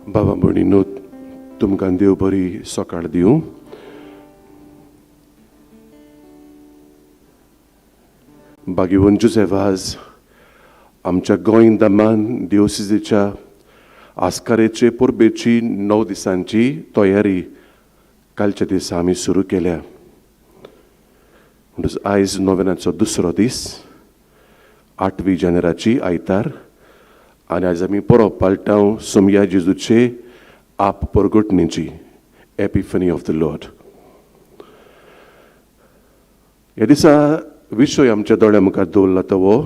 बाबा भयणीनो, तुमकां देव बरी सकाळ दिवं. भाग्यवंत जुझे वाज आमच्या गोंय दमान दिवसिजीच्या आस्कारेचे परबेची 9 दिसांची तयारी कालच्या दिसा आमी सुरू केल्या. म्हणटच आयज नोवेनाचो दुसरो दीस, 8 जानेराची आयतार, आनी आयज आमी परब पाळटा सोमया जेजूचे आप परगटणेची, एपिफनी ऑफ the Lord. ह्या दिसा विशय आमच्या दोळ्या मुखार दवरला तो हो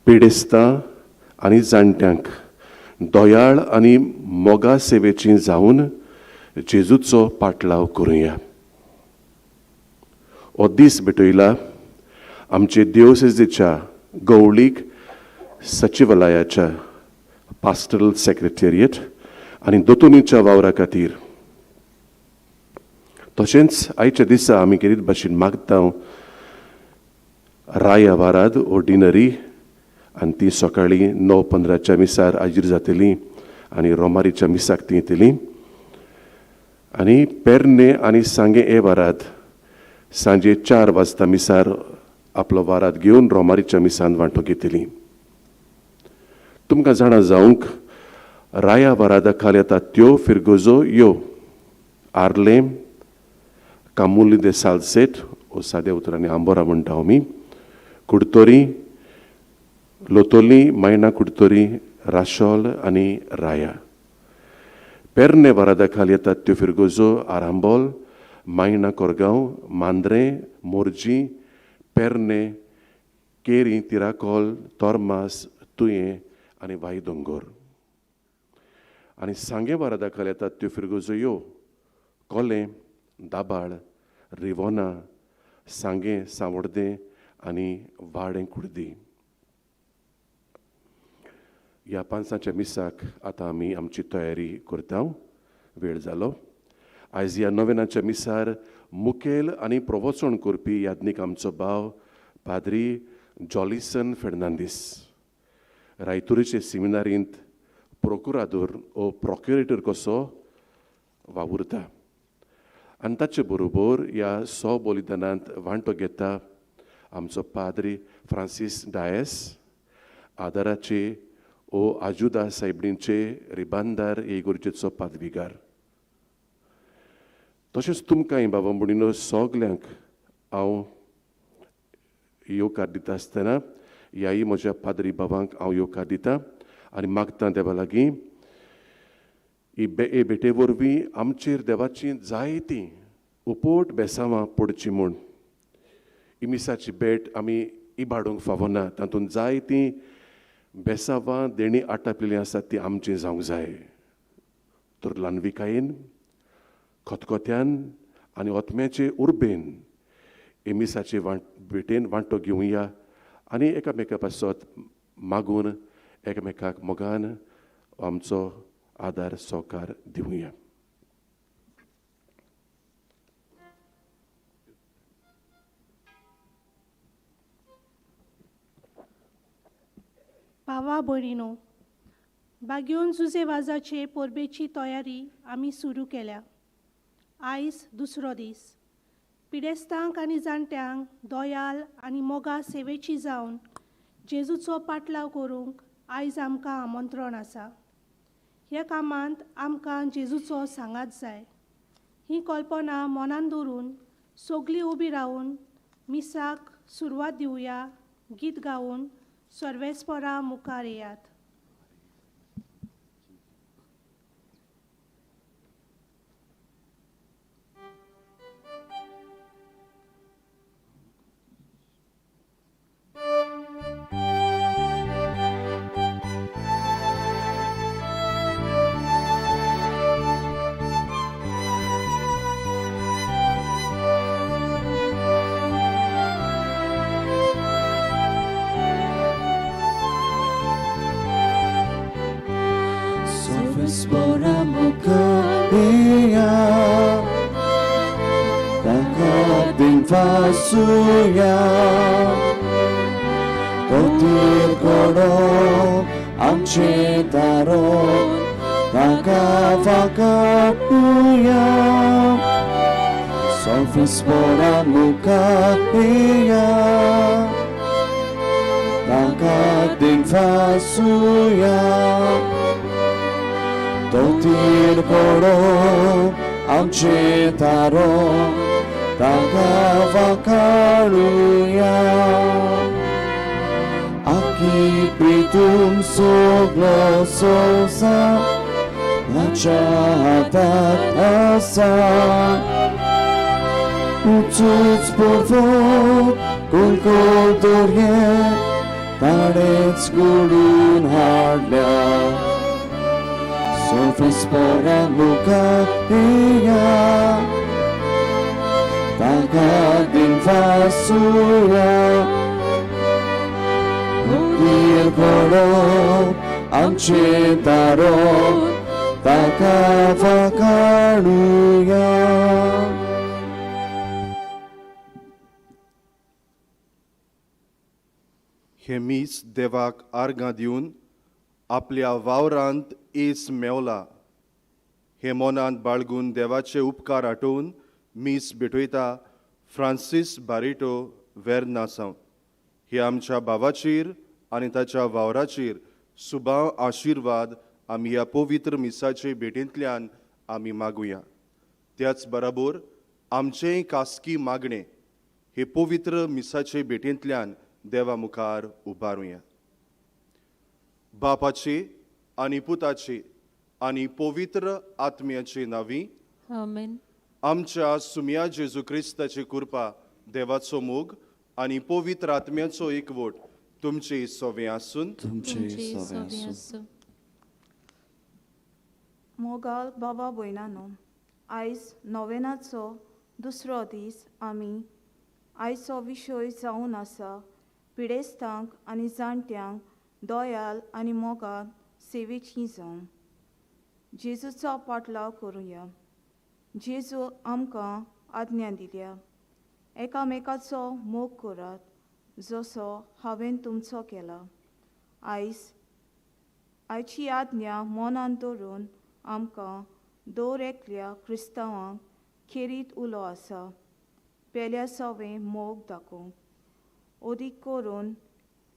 पिडेस्तां आनी जाणट्यांक दयाळ आनी मोगा सेवेची जावन जेजूचो पाटलाव करुया. हो दीस भेटयला आमचे देवसेजेच्या गवळीक सचिवालयाच्या पास्टरल सेक्रेटेरिएट आनी दोतोनीच्या वावरा खातीर. तशेंच आयच्या दिसा आमी केरीत भाशेन मागता राया वाराद ऑर्डिनरी, आनी ती सकाळीं 9:15 मिसार हाजीर जातली आनी रोमारीच्या मिसाक ती येतली. आनी पेरणे आनी सांगे ए वाराद सांजे 4 वाजता मिसार आपलो वाराद घेवन रोमारीच्या मिसान वांटो घेतली. तुमकां जाणा जावंक राया वारादा खाल येता त्यो फिरगोजो यो आर्लेम कामुली दे सालसेट ओ साद्या उतरांनी आंबोरा म्हणटा आमी, कुडतोरी, लोतोली, मायणा कुडतोरी, राशोल आनी राया. पेरणे वारादा खाल येतात त्यो फिरगोजो आरांबोल, मायणा कोरगांव, मांद्रें, मोरजी, पेरणे, केरी, तिराकोल, तोरमास, तुयें आनी वाई दोंगोर. आनी सांगे वारादा खाल येतात त्यो फिरगोजो यो कोलें, दाबाळ, रिवोना, सांगें, सांवड्डें आनी वाडें कुर्दी. ह्या पांचाच्या मिसाक आतां आमी आमची तयारी करता. वेळ जालो. आयज ह्या नोवेनाच्या मिसार मुखेल आनी प्रवचन करपी याज्ञीक आमचो भाव पाद्री जॉलिसन फेर्नांदीस, रायतुरीचे सिमिनारींत प्रोकुरादोर ओ प्रोक्युरेटर कसो वावुरता आनी ताचे बरोबर ह्या सो बलिदानांत वांटो घेता आमचो पाद्री फ्रांसीस डायस, आदाराचे ओ आजुदा सायबणीचे रिबांदार इगर्जेचो पादविगार. तशेंच तुमकां बाबा भयणीनो सगल्यांक हांव येवकार दिता आसतना ह्याय म्हज्या पाद्री बाबांक हांव येवकार दिता आनी मागता देवा लागीं हे भेटे वरवीं आमचेर देवाची जायतीं उपोट बेसांवां पडचीं म्हूण. ही मिसाची भेट आमी इबाडूंक फावना, तातूंत जायतीं बेसांवां देणीं आटापिल्लीं आसात ती आमची जावंक जाय. तर ल्हानविकायेन, खतखत्यान आनी ओतम्याचे उर्बेन हे मिसाचे भेटेन वांटो घेवया आनी एकामेका पासत मागून एकामेकाक मोगान आमचो आदार सहकार दिवया. भावा भयणीनो, बागेवन जुझे वाजाचे परबेची तयारी आमी सुरू केल्या. आयज दुसरो दीस. पिडेस्तांक आनी जाणट्यांक दयाल आनी मोगा सेवेची जावन जेजूचो पाटलाव करूंक आयज आमकां आमंत्रण आसा. ह्या कामांत आमकां जेजूचो सांगात जाय. ही कल्पना मनान दवरून सगळीं उबी रावन मिसाक सुरवात दिवया. गीत गावन सर्वेस्परा मुखार येयात. Fasuya Totir koro amche taron ताका वाकाडुया सोफिस्पोरा मुखार येया ताका दिनवासुया दोतीर कोडो आमचे तारो ताका वाकाडुया आकी प्रितूम सगलो संवसार हाच्या हातात आसा उंचूच पर्वत कुलकुल दर्ये ताणेच घडून हाडल्या सोफिस्पोरा मुखार येया ताका दिनवासुया दोतीर कोडो आमचे तारो ताका वाकाडुया. हे मीस देवाक आर्गां दिवन आपल्या वावरांत एस मेवला. हे मनांत बाळगून देवाचे उपकार आठोवन मीस भेटयता फ्रांसीस बारिटो वेर्ना सावन. हे आमच्या भावाचेर आनी ताच्या वावराचेर सुबाव आशिर्वाद आमी ह्या पवित्र मिसाचे भेटेंतल्यान आमी मागुया. त्याच बराबर आमचेंय खासगी मागणें हे पवित्र मिसाचे भेटेंतल्यान देवा मुखार उबारुया. बापाचे आनी पुताचे आनी पवित्र आत्म्याचे नांवी आमेन. आमच्या सुम्या जेजू क्रिस्ताची कृपा, देवाचो मोग आनी पवित्र आत्म्याचो एकवट तुमचे सवे आसून. तुमचे सवे आसूं. मोगाल बाबा भयणानो, आयज नोवेनाचो दुसरो दीस. आमी आयचो विशय जावन आसा पिडेस्तांक आनी जाणट्यांक दयाल आनी मोगान सेवेची जावं. जेजूचो पाटलाव करुया. जेजू आमकां आज्ञा दिल्या, एकामेकाचो मोग करात जसो हांवें तुमचो केला. आयज आयची आज्ञा मनान दवरून आमकां दर एकल्या क्रिस्तांवांक खेरीत उलो आसा पेल्या सवें मोग दाखोवंक, अदीक करून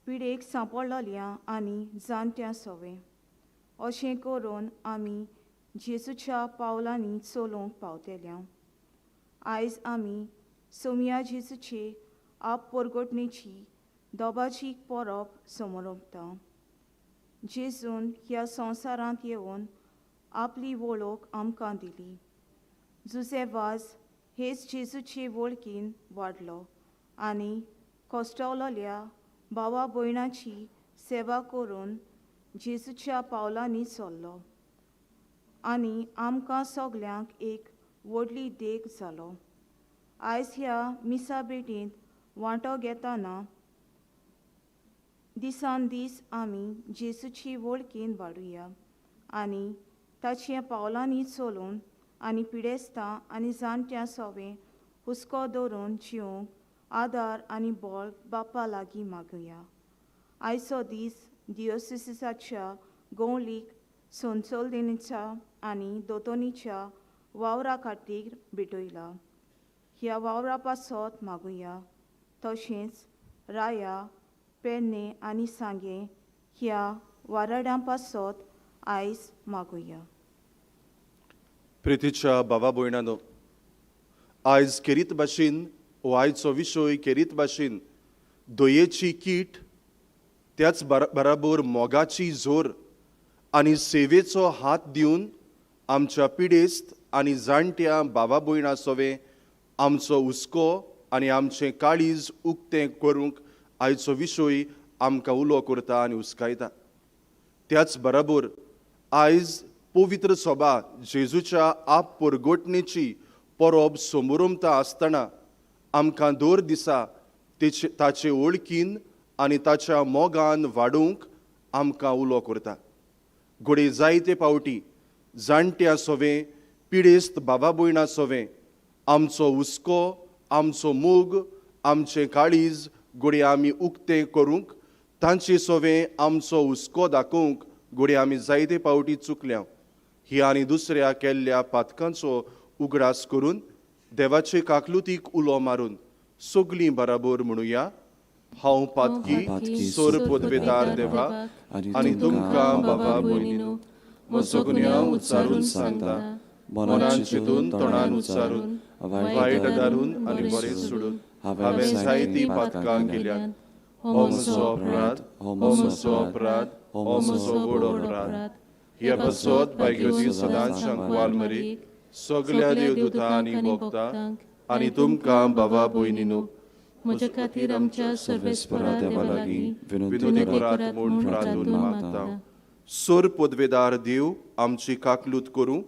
पिडेक सांपडलेल्या आनी जाणट्यां सवें. अशें करून आमी जेजूच्या पावलांनी चलोवंक पावतल्या. आयज आमी सोमया जेजूचे आप परगटणेची दोबाची परब समरोपता. जेजून ह्या संवसारांत येवन आपली वळख आमकां दिली. जुजे वाज हेच जेजूचे वळखीन वाडलो आनी कश्टवलेल्या भावा भयणाची सेवा करून जेजूच्या पावलांनी चल्लो आनी आमकां सगल्यांक एक व्हडली देख जालो. आयज ह्या मिसा भेटींत वांटो घेतना दिसान दीस आमी जेजूची वळखीन वाडुया आनी ताच्या पावलांनी चलून आनी पिडेस्तां आनी जाणट्यां सवें हुस्को दवरून जिवंक आदार आनी बळ बापा लागीं मागुया. आयचो दीस दियोसिसाच्या गोंवलीक सोनसोलदिनीच्या आनी दोतोनीच्या वावरा खातीर भेटयला. ह्या वावरा पासत मागुया. तशेंच राया, पेडणे आनी सांगें ह्या वाराड्यां पासत आयज मागुया. प्रितीच्या बाबा भयणानो, आयज खेरीत भाशेन हो आयचो विशय खेरीत भाशेन दयेची कीट, त्याच बराबर मोगाची जोर आनी सेवेचो हात दिवन आमच्या पिडेस्त आनी जाणट्या बाबा भयणां सवें आमचो हुस्को आनी आमचें काळीज उक्तें करूंक आयचो विशय आमकां उलो करता आनी हुस्कायता. त्याच बराबर आयज पवित्र सभा जेजूच्या आप परगटणेची परब समोरमता आसतना आमकां दर दिसा ताचे वळखीन आनी ताच्या मोगान वाडोवंक आमकां उलो करता. घडये जायते पावटी जाणट्या सवें, पिडेस्त बाबा भयणां सवें आमचो हुस्को, आमचो मोग, आमचें काळीज घडये आमी उक्तें करूंक, तांचे सवें आमचो हुस्को दाखोवंक घडये आमी जायते पावटी चुकल्या. ही आनी दुसऱ्या केल्ल्या पातकांचो उगडास करून देवाचे काकलुतीक उलो मारून सगलीं बराबर म्हणुया, हांव पातकी सोर पदवेदार देवा आनी तुमकां बाबा भयणीनू म्हजो गुन्यांव उच्चारून सांगता, मनान चिंतून तोंडान उच्चारून वायट धारून आनी बरें सोडून हांवें जायतीं पातकां केल्यात. हो म्हजो अपराध, हो म्हजो अपराध, हो म्हजो व्हड अपराध. हे पासत भाग्यवती सदांच शंकवाल मरी सगल्या देवदूतां आनी भक्तांक आनी तुमकां बाबा भयणीनू म्हज्या खातीर आमच्या सर्वेस्परा देवा लागीं विनोदी करात म्हूण प्रार्थून मागता. सोर पदवेदार देव आमची काकलूत करूं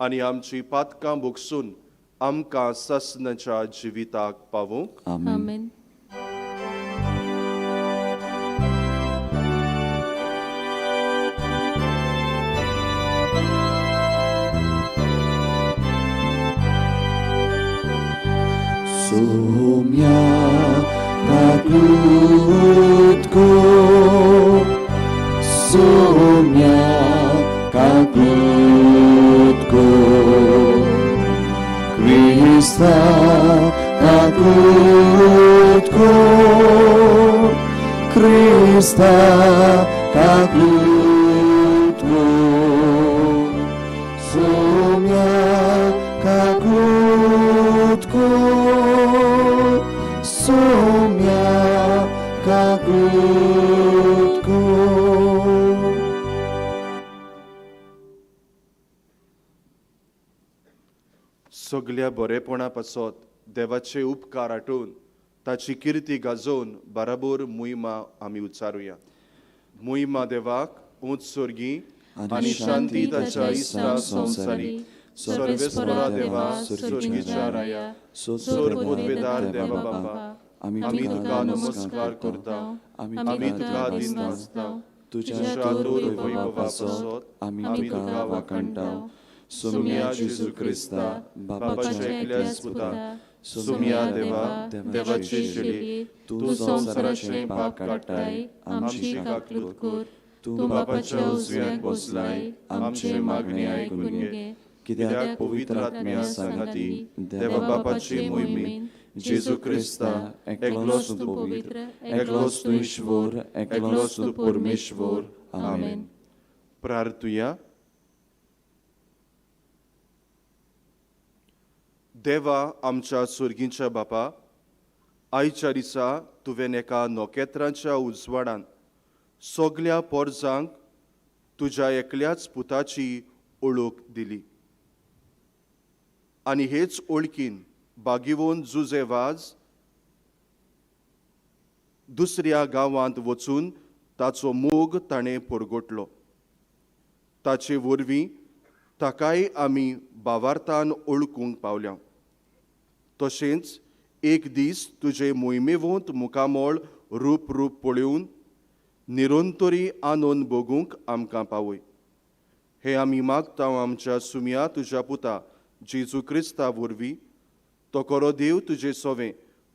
आनी आमची पातकां भोगसून आमकां ससनाच्या जिविताक पावूंक. आमेन. Sumya kaklutko, sumya kaklutko, Krista kaklutko, Krista kaklutko, sumya kaklutko, sumya kaklutko. सगल्या बरेपणा पासत देवाचे उपकार आठोवन ताची किर्ती गाजोवन बराबर मुयमा आमी उच्चारुया. मुयमा देवाक उंच सोर्गी आनी शांती ताच्या इस्ता संवसारी. सर्वेस्परा देवा सोर्गीच्या राया सोर पदवेदार देवा बाबा आमी तुका नमस्कार करता, आमी तुका दिन वाचता, तुज्या दोर वैभवा पासत आमी तुका वाखाणटा. सुम्या जेजू क्रिस्ता बापाच्या एकल्याच पुता, सुम्या देवा देवाची शेळी, तूं संवसाराचें पाप काडटाय आमची काकलूत कर, तूं बापाच्या उजव्याक बसलाय आमचे मागणी आयकून घे. कित्याक पवित्र आत्म्या सांगाती देवा बापाची मोहिमेन जेजू क्रिस्ता एकलोच तूं पवित्र, एकलोच तूं ईश्वर, एकलोच तूं परमेश्वर. आमेन. प्रार्थुया. देवा आमच्या सुर्गींच्या बापा, आयच्या दिसा तुवें एका नखेत्रांच्या उजवाडान सगल्या पोरजांक तुज्या एकल्याच पुताची ओळख दिली आनी हेच ओळखीन बागिवोन जुजे वाज दुसऱ्या गांवांत वचून ताचो मोग ताणें परगटलो. ताचे वरवीं ताकाय आमी बावार्थान ओळखूंक पावल्या. तशेंच एक दीस तुजे मोहिमेवंत मुखामळ रूप रूप पळोवन निरंतरी आनंद भोगूंक आमकां पावय. हे आमी मागता आमच्या सुम्या तुज्या पुता जेजू क्रिस्ता वरवीं. तो खरो देव तुजे सोवें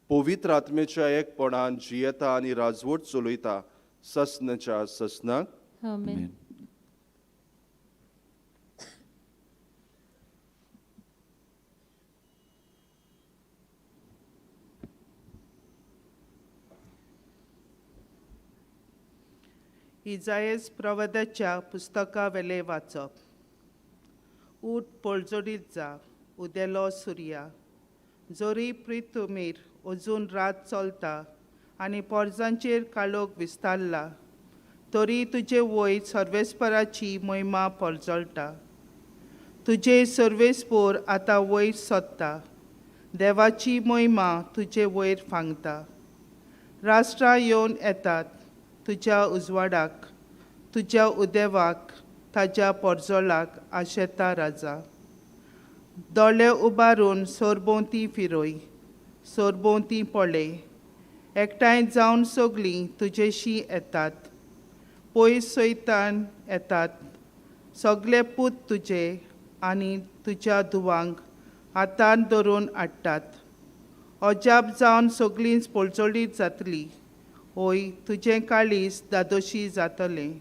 पवित्र आत्म्याच्या एकपणान जियेता आनी राजवट चलयता ससनाच्या ससनाक. आमेन. इजायस प्रवादाच्या पुस्तका वेले वाचप. ऊट पळजोडीत जा, उदेलो सुर्या, जोरी प्रितुमीर अजून रात चलता आनी पोरजांचेर काळोख विस्तारला, तरी तुजे वयर सर्वेस्पराची महिमा परजळटा. तुजे सर्वेस्पोर आतां वयर सोदता, देवाची महिमा तुजे वयर फांगता. राष्ट्रां येवन येतात तुज्या उजवाडाक, तुज्या उदेवाक, ताज्या पोरजोलाक आशेता राजा. दोळे उबारून सरभोंवती फिरय, सरभोंवती पळय, एकठांय जावन सगळीं तुजेशी येतात, पयस सयतान येतात. सगळे पूत तुजे आनी तुज्या धुवांक हातान धरून हाडटात. अजाप जावन सगळींच पळजोळीत जातली, हय तुजें काळीज दादोशी जातलें.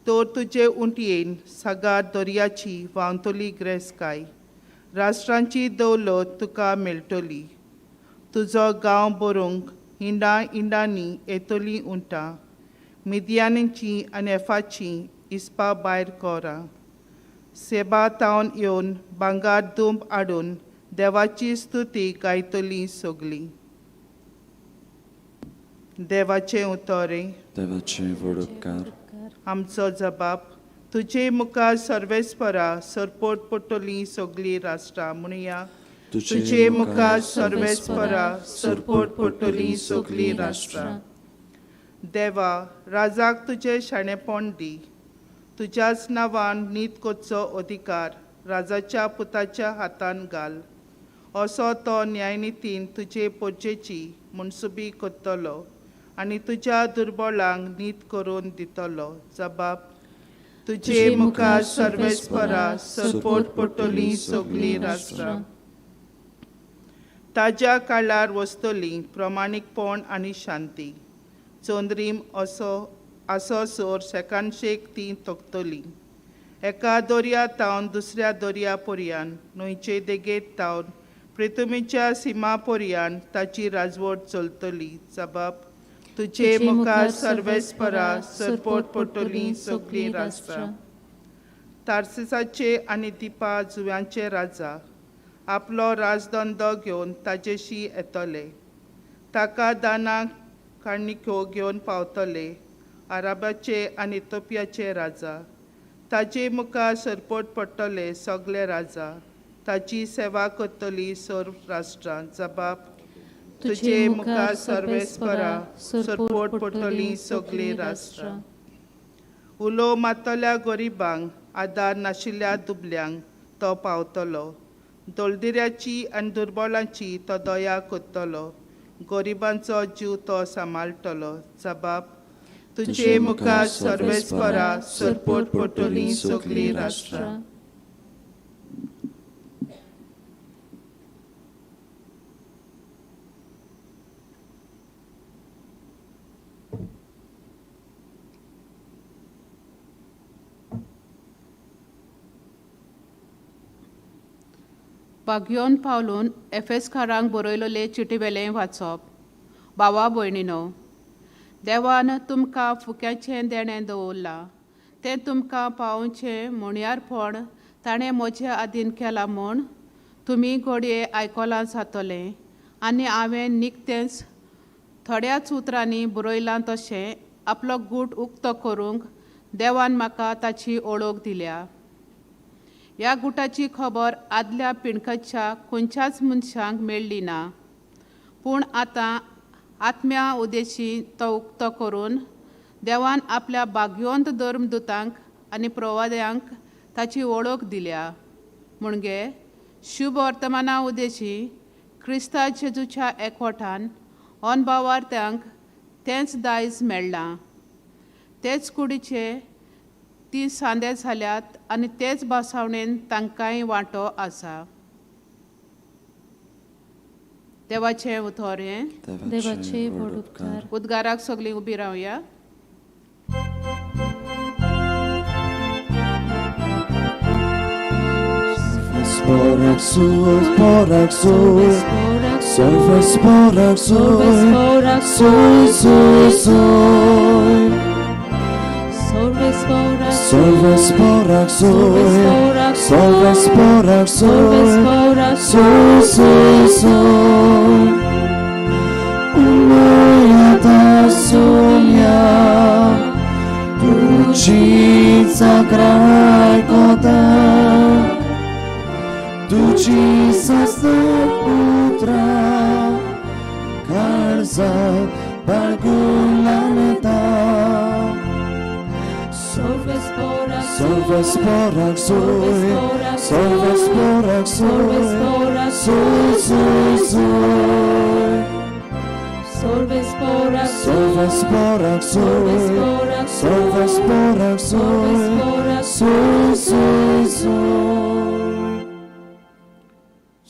तर तुजे उंटयेन सागार दर्याची व्हांवतली ग्रेसकाय, राष्ट्रांची दौलत तुका मेळटली. तुजो गांव बरोवंक इंडा इंडांनी येतलीं उंटां, मिदियानीची आनी एफाची इस्पा भायर कोरां. सेबा तावन येवन भांगार दुंब हाडून देवाची स्तुती गायतलीं सगलीं. देवाचें उतरें. देवाचे व्हड उपकार. आमचो जबाब तुजे मुखार सर्वेस्परा सरपोट पडटलीं सगलीं राष्ट्रां. म्हणया, तुजे मुखार सर्वेस्परा सरपोट पडटलीं सगलीं राष्ट्रां. देवा, राजाक तुजें शाणेपण दी. तुज्याच नांवान नीत करचो अधिकार राजाच्या पुताच्या हातान घाल. असो तो न्यायनितीन तुजे पोरजेची मनसुबी करतलो आनी तुज्या दुर्बळांक नीत करून दितलो. जबाब तुजे मुखार सर्वेस्परा सरपोट पडटलीं सगलीं राष्ट्रां. ताज्या काळार वसतलीं प्रमाणीकपण आनी शांती. चंद्रीम असो आसो सोर शेकानशेक ती तोखतली. एका दर्या तावन दुसऱ्या दर्या पर्यान, न्हंयचे देगेत तावन पृथ्वीच्या सिमा पर्यान ताची राजवट चलतली. जबाब तुजे मुखार सर्वेस्परा सरपोट पडटलीं सगलीं राष्ट्रां. तार्सिसाचे आनी दिपा जुव्यांचे राजा आपलो राजदंडो घेवन ताजेशी येतले. ताका दानाक काणिक्यो घेवन पावतले. आराबाचे आनी इथोपियाचे राजा ताजे मुखार सरपोट पडटले सगले राजा. ताची सेवा करतली सर्व राष्ट्रां. जबाब तुजे मुखार सर्वेस्परा सरपोट पडटलीं सगलीं राष्ट्रां. उलो मारतल्या गरिबांक, आदार नाशिल्ल्या दुबल्यांक तो पावतलो. दळदिऱ्याची आनी दुर्बळांची तो दया करतलो. गरिबांचो जीव तो सांबाळटलो. जबाब तुजे मुखार सर्वेस्परा सरपोट पडटलीं सगलीं राष्ट्रां. बाग्योन पावलून एफेसकारांक बरयलेले चिटीवेलें वाचप. भावा भयणीनो, देवान तुमकां फुक्याचें देणें दवरलां, तें तुमकां पावोवचें म्हणयारपण ताणें म्हजे आदीन केलां म्हूण तुमी घडये आयकलां जातलें. आनी हांवें निकतेंच थोड्याच उतरांनी बरयलां तशें आपलो गूट उक्तो करूंक देवान म्हाका ताची ओळख दिल्या. ह्या गुटाची खबर आदल्या पिणकाच्या खंयच्याच मनशांक मेळ्ळी ना, पूण आतां आत्म्या उदेशी तो उक्तो करून देवान आपल्या भाग्यवंत धर्मदुतांक आनी प्रवाद्यांक ताची वळख दिल्या. म्हणजे शुभ वर्तमाना उदेशी क्रिस्ता जेजूच्या एकवटान अनभावार्थ्यांक तेंच दायज मेळ्ळां. तेच कुडीचे ती सांदे जाल्यात आनी तेच भासावणेन तांकांय वांटो आसा. देवाचें उतर हें. देवाचे व्हड उपकार. उद्गाराक सगळीं उबी रावया.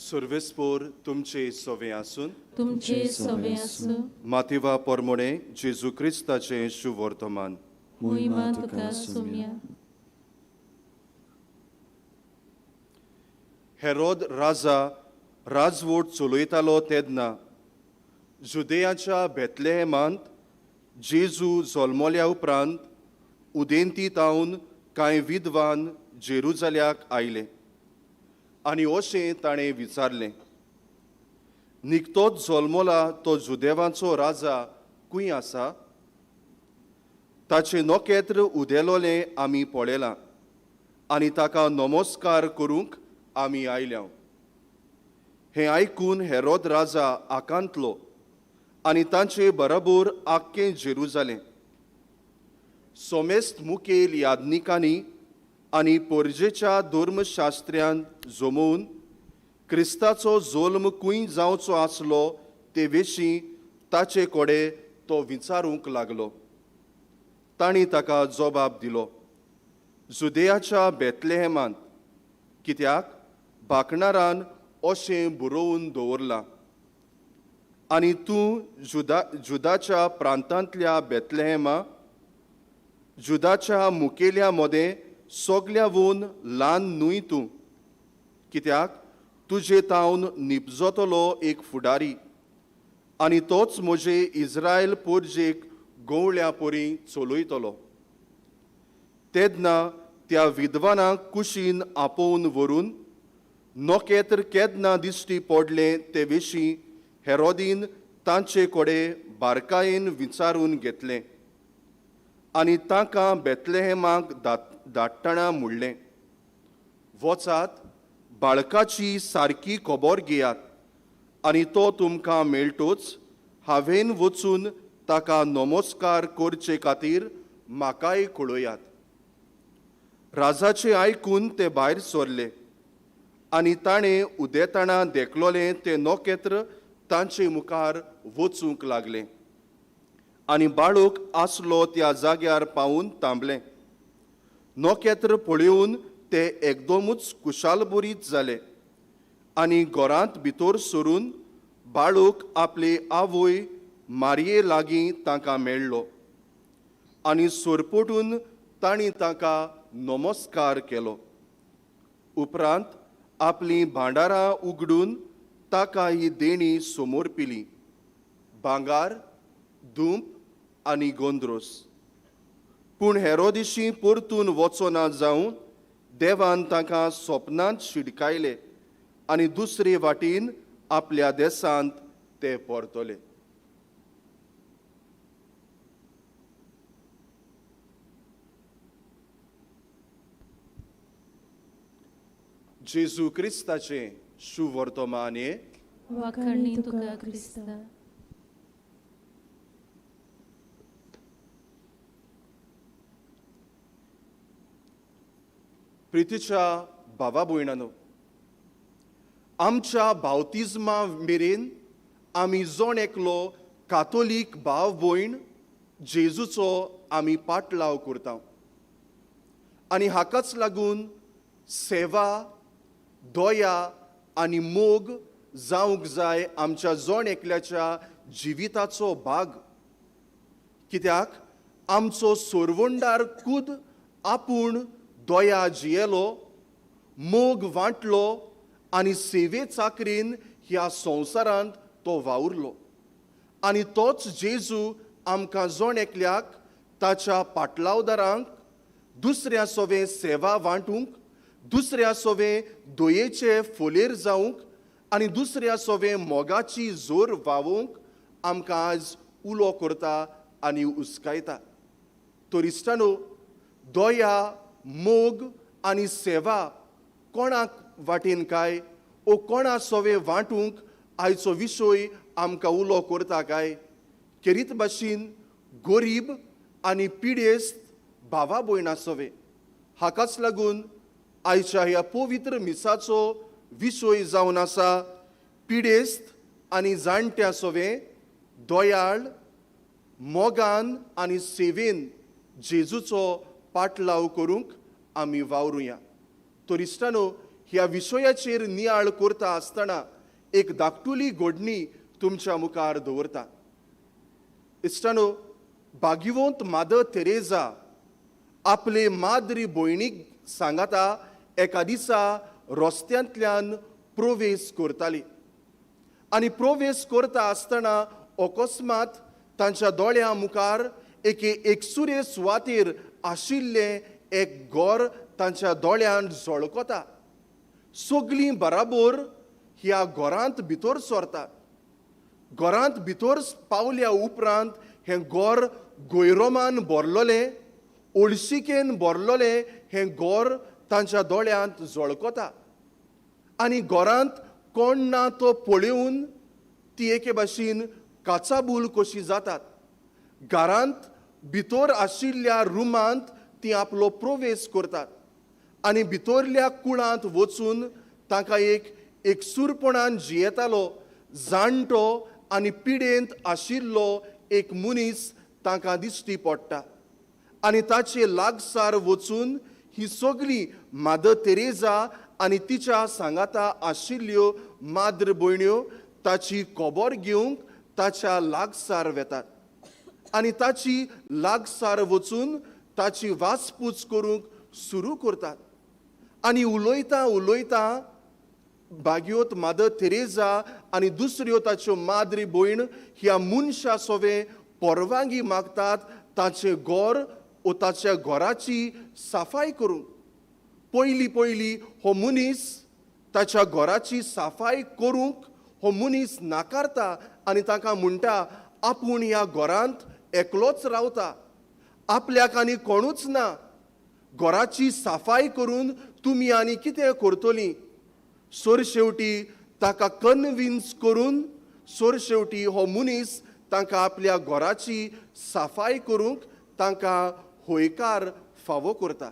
सर्वेस्पोर तुमचे सवे आसून तुमचे सवे आसूं. मातिवा पोरमोणे जेजू क्रिस्ताचें शुवर्तमान. मोहिमा तुका सोम्या. हेरोद राजा राजवट चलयतालो तेन्ना जुदेयाच्या बेतलेहेमांत जेजू जल्मल्या उपरांत उदेंती तावन कांय विद्वान जेरुजाल्याक आयले आनी अशें ताणें विचारलें, निकतोच जल्मला तो जुदेवांचो राजा खंय आसा? ताचें नखेत्र उदेलोलें आमी पळयलां आनी ताका नमस्कार करूंक आमी आयल्या. हें आयकून हेरोद राजा आकांतलो आनी तांचे बराबर आख्खें जेरुजालें. सोमेस्त मुखेल याज्ञिकांनी आनी पोरजेच्या धर्मशास्त्र्यान जमोवन क्रिस्ताचो जल्म खंय जावचो आसलो ते विशीं ताचे कडेन तो विचारूंक लागलो. तांणी ताका जबाब दिलो, जुदेयाच्या बेतलेहेमांत, कित्याक बाकणारान अशें बरोवन दवरलां, आनी तूं जुदाच्या प्रांतांतल्या बेतलेहेमा, जुदाच्या मुखेल्या मदें सगल्यावून ल्हान न्हय तूं, कित्याक तुजे तावन निपजतलो एक फुडारी आनी तोच म्हजे इस्रायल पोरजेक गवळ्या परी चलयतलो. तेन्ना त्या विद्वानाक कुशीन आपोवन व्हरून नखेत्र केन्ना दिश्टी पडलें ते विशीं हेरोदीन तांचे कडेन बारकायेन विचारून घेतलें आनी तांकां बेतलेहेमाक धाडटना म्हणलें, वचात बाळकाची सारकी खबर घेयात आनी तो तुमकां मेळटोच हांवें वचून ताका नमस्कार करचे खातीर म्हाकाय कळयात. राजाचें आयकून ते भायर सरले आनी ताणें उदेताणा देखलोलें तें नखेत्र तांचे मुखार वचूंक लागलें आनी बाळूक आसलो त्या जाग्यार पावून थांबलें. नखेत्र पळोवन ते एकदमूच कुशालबरीत जाले आनी घरांत भितर सरून बाळूक आपले आवय मारये लागीं तांकां मेळ्ळो आनी सरपटून तांणी ताका नमस्कार केलो. उपरांत आपलीं भांडारां उगडून ताका ही देणी समोर पिली, भांगार, धूप आनी गोंद्रोस. पूण हेरोदिशी परतून वचना जावन देवान तांकां सपनांत शिडकायले आनी दुसरे वाटेन आपल्या देशांत ते परतले. जेजू क्रिस्ताचें शुवर्तमान. वाखाणणी तुका क्रिस्ता. प्रितीच्या भावा भयणांनो, आमच्या बावतिज्मा मेरेन आमी जण एकलो कातोलीक भाव भयण जेजूचो आमी पाटलाव करता आनी हाकाच लागून सेवा, दया आनी मोग जावंक जाय आमच्या जण एकल्याच्या जिविताचो भाग. कित्याक आमचो सोरवंडार खूद आपूण दया जियेलो, मोग वांटलो आनी सेवे चाकरीन ह्या संवसारांत तो वावुरलो आनी तोच जेजू आमकां जण एकल्याक ताच्या पाटलावदारांक दुसऱ्या सोवे सेवा वांटूंक, दुसऱ्या सोवे दयेचे फोलेर जावंक आनी दुसऱ्या सोवे मोगाची जोर व्हांवूंक आमकां आज उलो करता आनी उस्कायता. तर इश्टानो, दया, मोग आनी सेवा कोणाक वाटेन काय ओ कोणा सोवे वांटूंक आयचो विशय आमकां उलो करता काय? खेरीत भाशेन गरीब आनी पिडेस्त भावा भयणां सोवे. हाकाच लागून आयच्या ह्या पवित्र मिसाचो विशय जावन आसा पिडेस्त आनी जाणट्या सोवे दयाळ, मोगान आनी सेवेन जेजूचो पाटलाव करूंक आमी वावरुया. तर इश्टानो, ह्या विशयाचेर नियाळ करता आसतना एक धाकटुली घडणी तुमच्या मुखार दवरता. इश्टानो, भाग्यवंत मादर तेरेजा आपले माद्री भयणीक सांगाता एका दिसा रस्त्यांतल्यान प्रवेश करताली आनी प्रवेश करता आसतना अकस्मात तांच्या दोळ्यां मुखार एके एकसुरे सुवातेर आशिल्लें एक घर तांच्या दोळ्यान झळकता. सगलीं बराबर ह्या घरांत भितर सरतात. घरांत भितर पावल्या उपरांत हें घर गोयरोमान भरलोलें, ओळशिकेन भरलोलें हें घर तांच्या दोळ्यांत झळकता आनी घरांत कोण ना तो पळोवन ती एके भाशेन काचाबूल कशी जातात. घरांत भितर आशिल्ल्या रुमांत ती आपलो प्रवेश करतात आनी भितरल्या कुळांत वचून तांकां एक एकसूरपणान जियेतालो जाणटो आनी पिडेंत आशिल्लो एक मनीस तांकां दिश्टी पडटा आनी ताचे लागसार वचून ही सगळी मादर तेरेजा आनी तिच्या सांगाता आशिल्ल्यो माद्र भयण्यो ताची खबर घेवंक ताच्या लागसार वेतात आनी ताची लागसार वचून ताची वासपूस करूंक सुरू करतात. आनी उलयता उलयता बाग्योत मादर तेरेजा आनी दुसऱ्यो ताच्यो माद्री भयण ह्या मनशा सोवे परवानगी मागतात ताचें घर ओ ताच्या घराची साफाय करूंक. पयली पयली हो मनीस ताच्या घराची साफाय करूंक हो मनीस नाकारता आनी तांकां म्हणटा आपूण ह्या घरांत एकलोच रावता, आपल्याक आनी कोणूच ना, घराची साफाय करून तुमी आनी कितें करतलीं. सोर शेवटी ताका कन्विन्स करून सोर शेवटी हो मनीस तांकां आपल्या घराची साफाय करूंक तांकां हयकार फावो करता.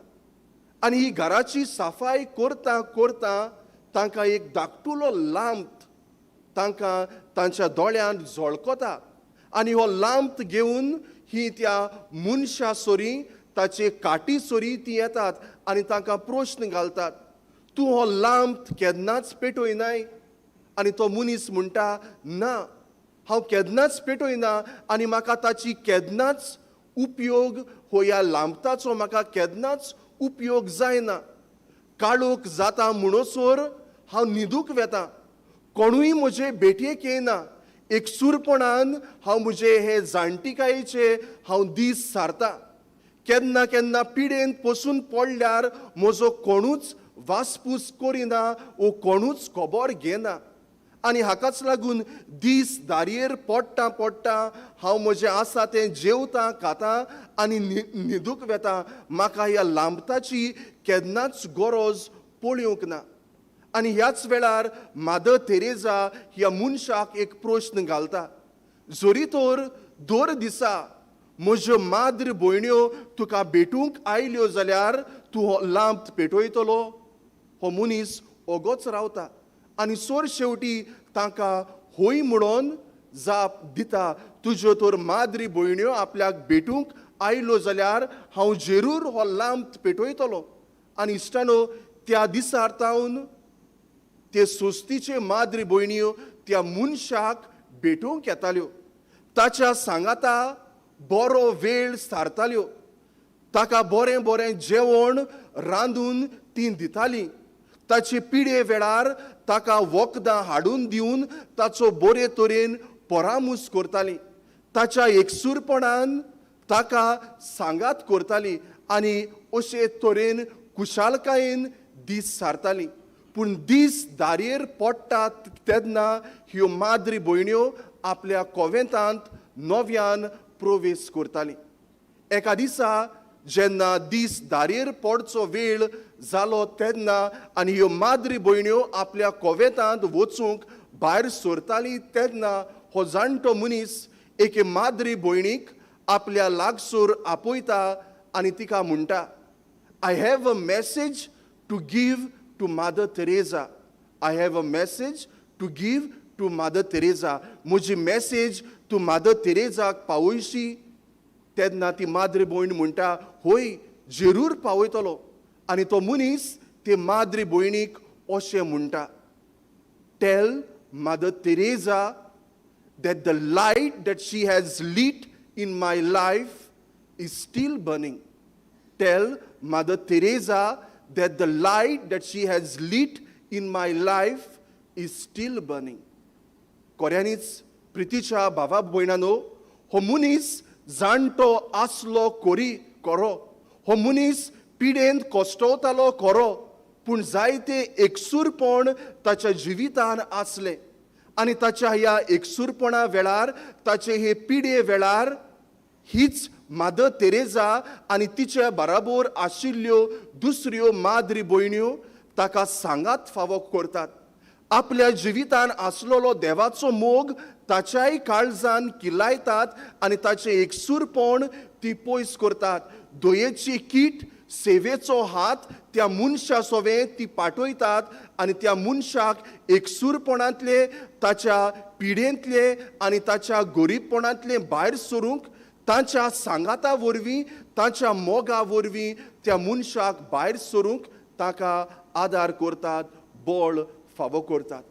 आनी ही घराची साफाय करता करता तांकां एक धाकटुलो लांब तांकां तांच्या दोळ्यांत झळकता आनी हो लांब घेवन ही त्या मनशा सोरी ताचे काटी सोरी ती येतात आनी तांकां प्रश्न घालतात, तूं हो लांब केन्नाच पेटयनाय? आनी तो मनीस म्हणटा, ना, हांव केन्नाच पेटयना आनी म्हाका ताची केन्नाच उपयोग हो ह्या लांबताचो म्हाका केन्नाच उपयोग जायना. काळोख जाता म्हणसर हांव न्हिदूंक वेता, कोणूय म्हजे भेटयेक येयना, एकसूरपणान हांव म्हजे हे जाणटिकायेचे हांव दीस सारता. केन्ना केन्ना पिडेन पसून पडल्यार म्हजो कोणूच वासपूस करिना वो कोणूच खबर घेना आनी हाकाच लागून दीस दारयेर पडटा पडटा हांव म्हजें आसा तें जेवतां खाता आनी न्हिदूंक वेता. म्हाका ह्या लांबताची केन्नाच गरज पळोवंक ना. आनी ह्याच वेळार मादर तेरेजा ह्या मनशाक एक प्रश्न घालता, जरी तर दर दिसा म्हज्यो माद्र भयण्यो तुका भेटूंक आयल्यो जाल्यार तूं हो लांब पेटयतलो? हो मनीस ओगोच रावता आनी सोर शेवटी तांकां हय म्हणून जाप दिता, तुज्यो तर माद्री भयण्यो आपल्याक भेटूंक आयलो जाल्यार हांव जेरूर हो लांब पेटयतलो. आनी इश्टानो, त्या दिसार तावन ते सोस्तीचे माद्री भयण्यो त्या मनशाक भेटूंक येताल्यो, ताच्या सांगाता बरो वेळ सारताल्यो, ताका बरें बरें जेवण रांदून ती दिताली, ताचे पिडे वेळार ताका वखदां हाडून दिवन ताचो बरे तरेन परामूस करताली, ताच्या एकसूरपणान ताका सांगात करताली आनी अशे तरेन कुशालकायेन दीस सारताली. पूण दीस दारयेर पडटा तेन्ना ह्यो माद्री भयण्यो आपल्या कोवेंतांत नव्यान प्रवेश करताली. एका दिसा जेन्ना दीस दारयेर पडचो वेळ जालो तेन्ना आनी ह्यो माद्री भयण्यो आपल्या कोवेंतांत वचूंक भायर सरताली तेन्ना हो जाणटो मनीस एके माद्री भयणीक आपल्या लागसूर आपयता आनी तिका म्हणटा, I have a message to give to Mother Teresa. I have a message to give to Mother Teresa. म्हजी मॅसेज तूं मादर तेरेजाक पावयशी? तेन्ना ती माद्री भयण म्हणटा, हय, जरूर पावयतलो. आनी तो मनीस ते माद्री भयणीक अशें म्हणटा, tell Mother Teresa that the light that she has lit in my life is still burning. Tell Mother Teresa that the light that she has lit in my life is still burning. कोऱ्यांनीच प्रितीच्या भावा भयणानो, हो मनीस जाणटो आसलो कोरी कोरो, हो मनीस पिडेंत कश्टवतालो कोरो, पूण जायते एकसूरपण ताच्या जिवितान आसलें आनी ताच्या ह्या एकसूरपणा वेळार, ताचे हे पिडे वेळार हीच मादर तेरेजा आनी तिच्या बराबर आशिल्ल्यो दुसऱ्यो माद्री भयण्यो ताका सांगात फावो करतात. आपल्या जिवितान आसलेलो देवाचो मोग ताच्याय काळजान किल्लायतात आनी ताचें एकसूरपण ती पयस करतात. दयेची कीट, सेवेचो हात त्या मनशा सोवें ती पाठयतात आनी त्या मनशाक एकसूरपणांतले, ताच्या पिडेंतले आनी ताच्या गोरीबपणांतले भायर सरूंक ताच्या सांगाता वरवीं, ताच्या मोगा वरवीं त्या मनशाक भायर सरूंक ताका आदार करतात, बळ फावो करतात.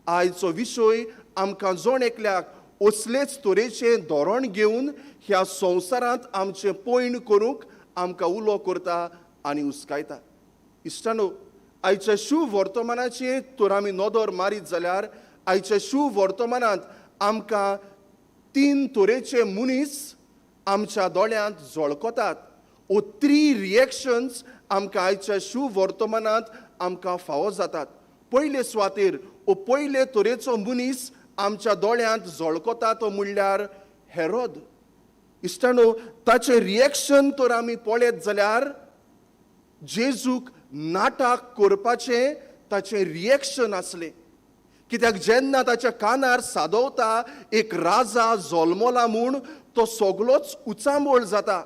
आयचो विशय आमकां जण एकल्याक असलेच तरेचें धोरण घेवन ह्या संवसारांत आमचें पयण करूंक आमकां उलो करता आनी उस्कायता. इश्टानो, आयच्या शू वर्तमानाचेर तर आमी नदर मारीत जाल्यार आयच्या शू वर्तमानांत आमकां तीन तरेचे मनीस आमच्या दोळ्यांत झळकतात. ओ थ्री रिएक्शन्स आमकां आयच्या शू वर्तमानांत आमकां फावो जातात. पयले सुवातेर ओ पयले तरेचो मनीस आमच्या दोळ्यांत झळकता तो म्हणल्यार हेरोद. इश्टानो, ताचें रिएक्शन तर आमी पळयत जाल्यार जेजूक नाटक करपाचें ताचें रिएक्शन आसलें. कित्याक जेन्ना ताच्या कानार सादवता एक राजा जल्मला म्हूण, तो सगलोच उचांबळ जाता.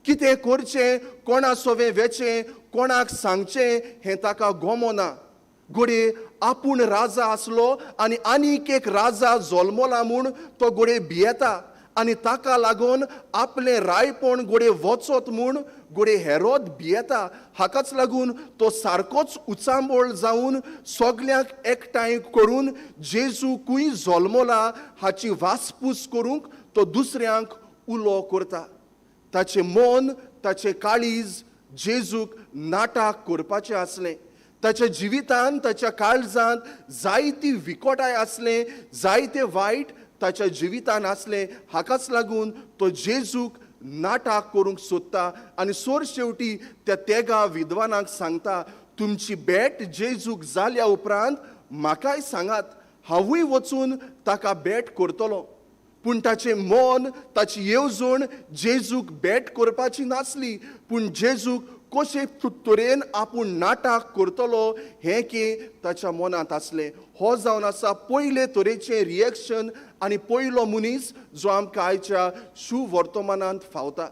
कितें करचें, कोणा सोवें वेचें, कोणाक सांगचें हें ताका गोमोना. घडये आपूण राजा आसलो आनी आनीक एक राजा जल्मला म्हूण तो घडये भियेता आनी ताका लागून आपलें रायपण घडये वचत म्हूण घडये हेरोद भियेता. हाकाच लागून तो सारकोच उचांबळ जावन सगल्यांक एकठांय करून जेजू खंय जल्मला हाची वासपूस करूंक तो दुसऱ्यांक उलो करता. ताचें मन, ताचें काळीज जेजूक नाटक करपाचें आसलें. ताच्या जिवितान, ताच्या काळजांत जायती विकोटाय आसलें, जायते वायट ताच्या जिवितान आसलें. हाकाच लागून तो जेजूक नाटक करूंक सोदता आनी सोर शेवटी त्या तेगा विद्वानाक सांगता, तुमची भेट जेजूक जाल्या उपरांत म्हाकाय सांगात, हांवूय वचून ताका भेट करतलो. पूण ताचें मन, ताची येवजण जेजूक भेट करपाची नासली, पूण जेजूक कशे तरेन आपूण नाटक करतलो हें की ताच्या मनांत आसलें. हो जावन आसा पयले तरेचें रिएक्शन आनी पयलो मनीस जो आमकां आयच्या शू वर्तमानांत फावता.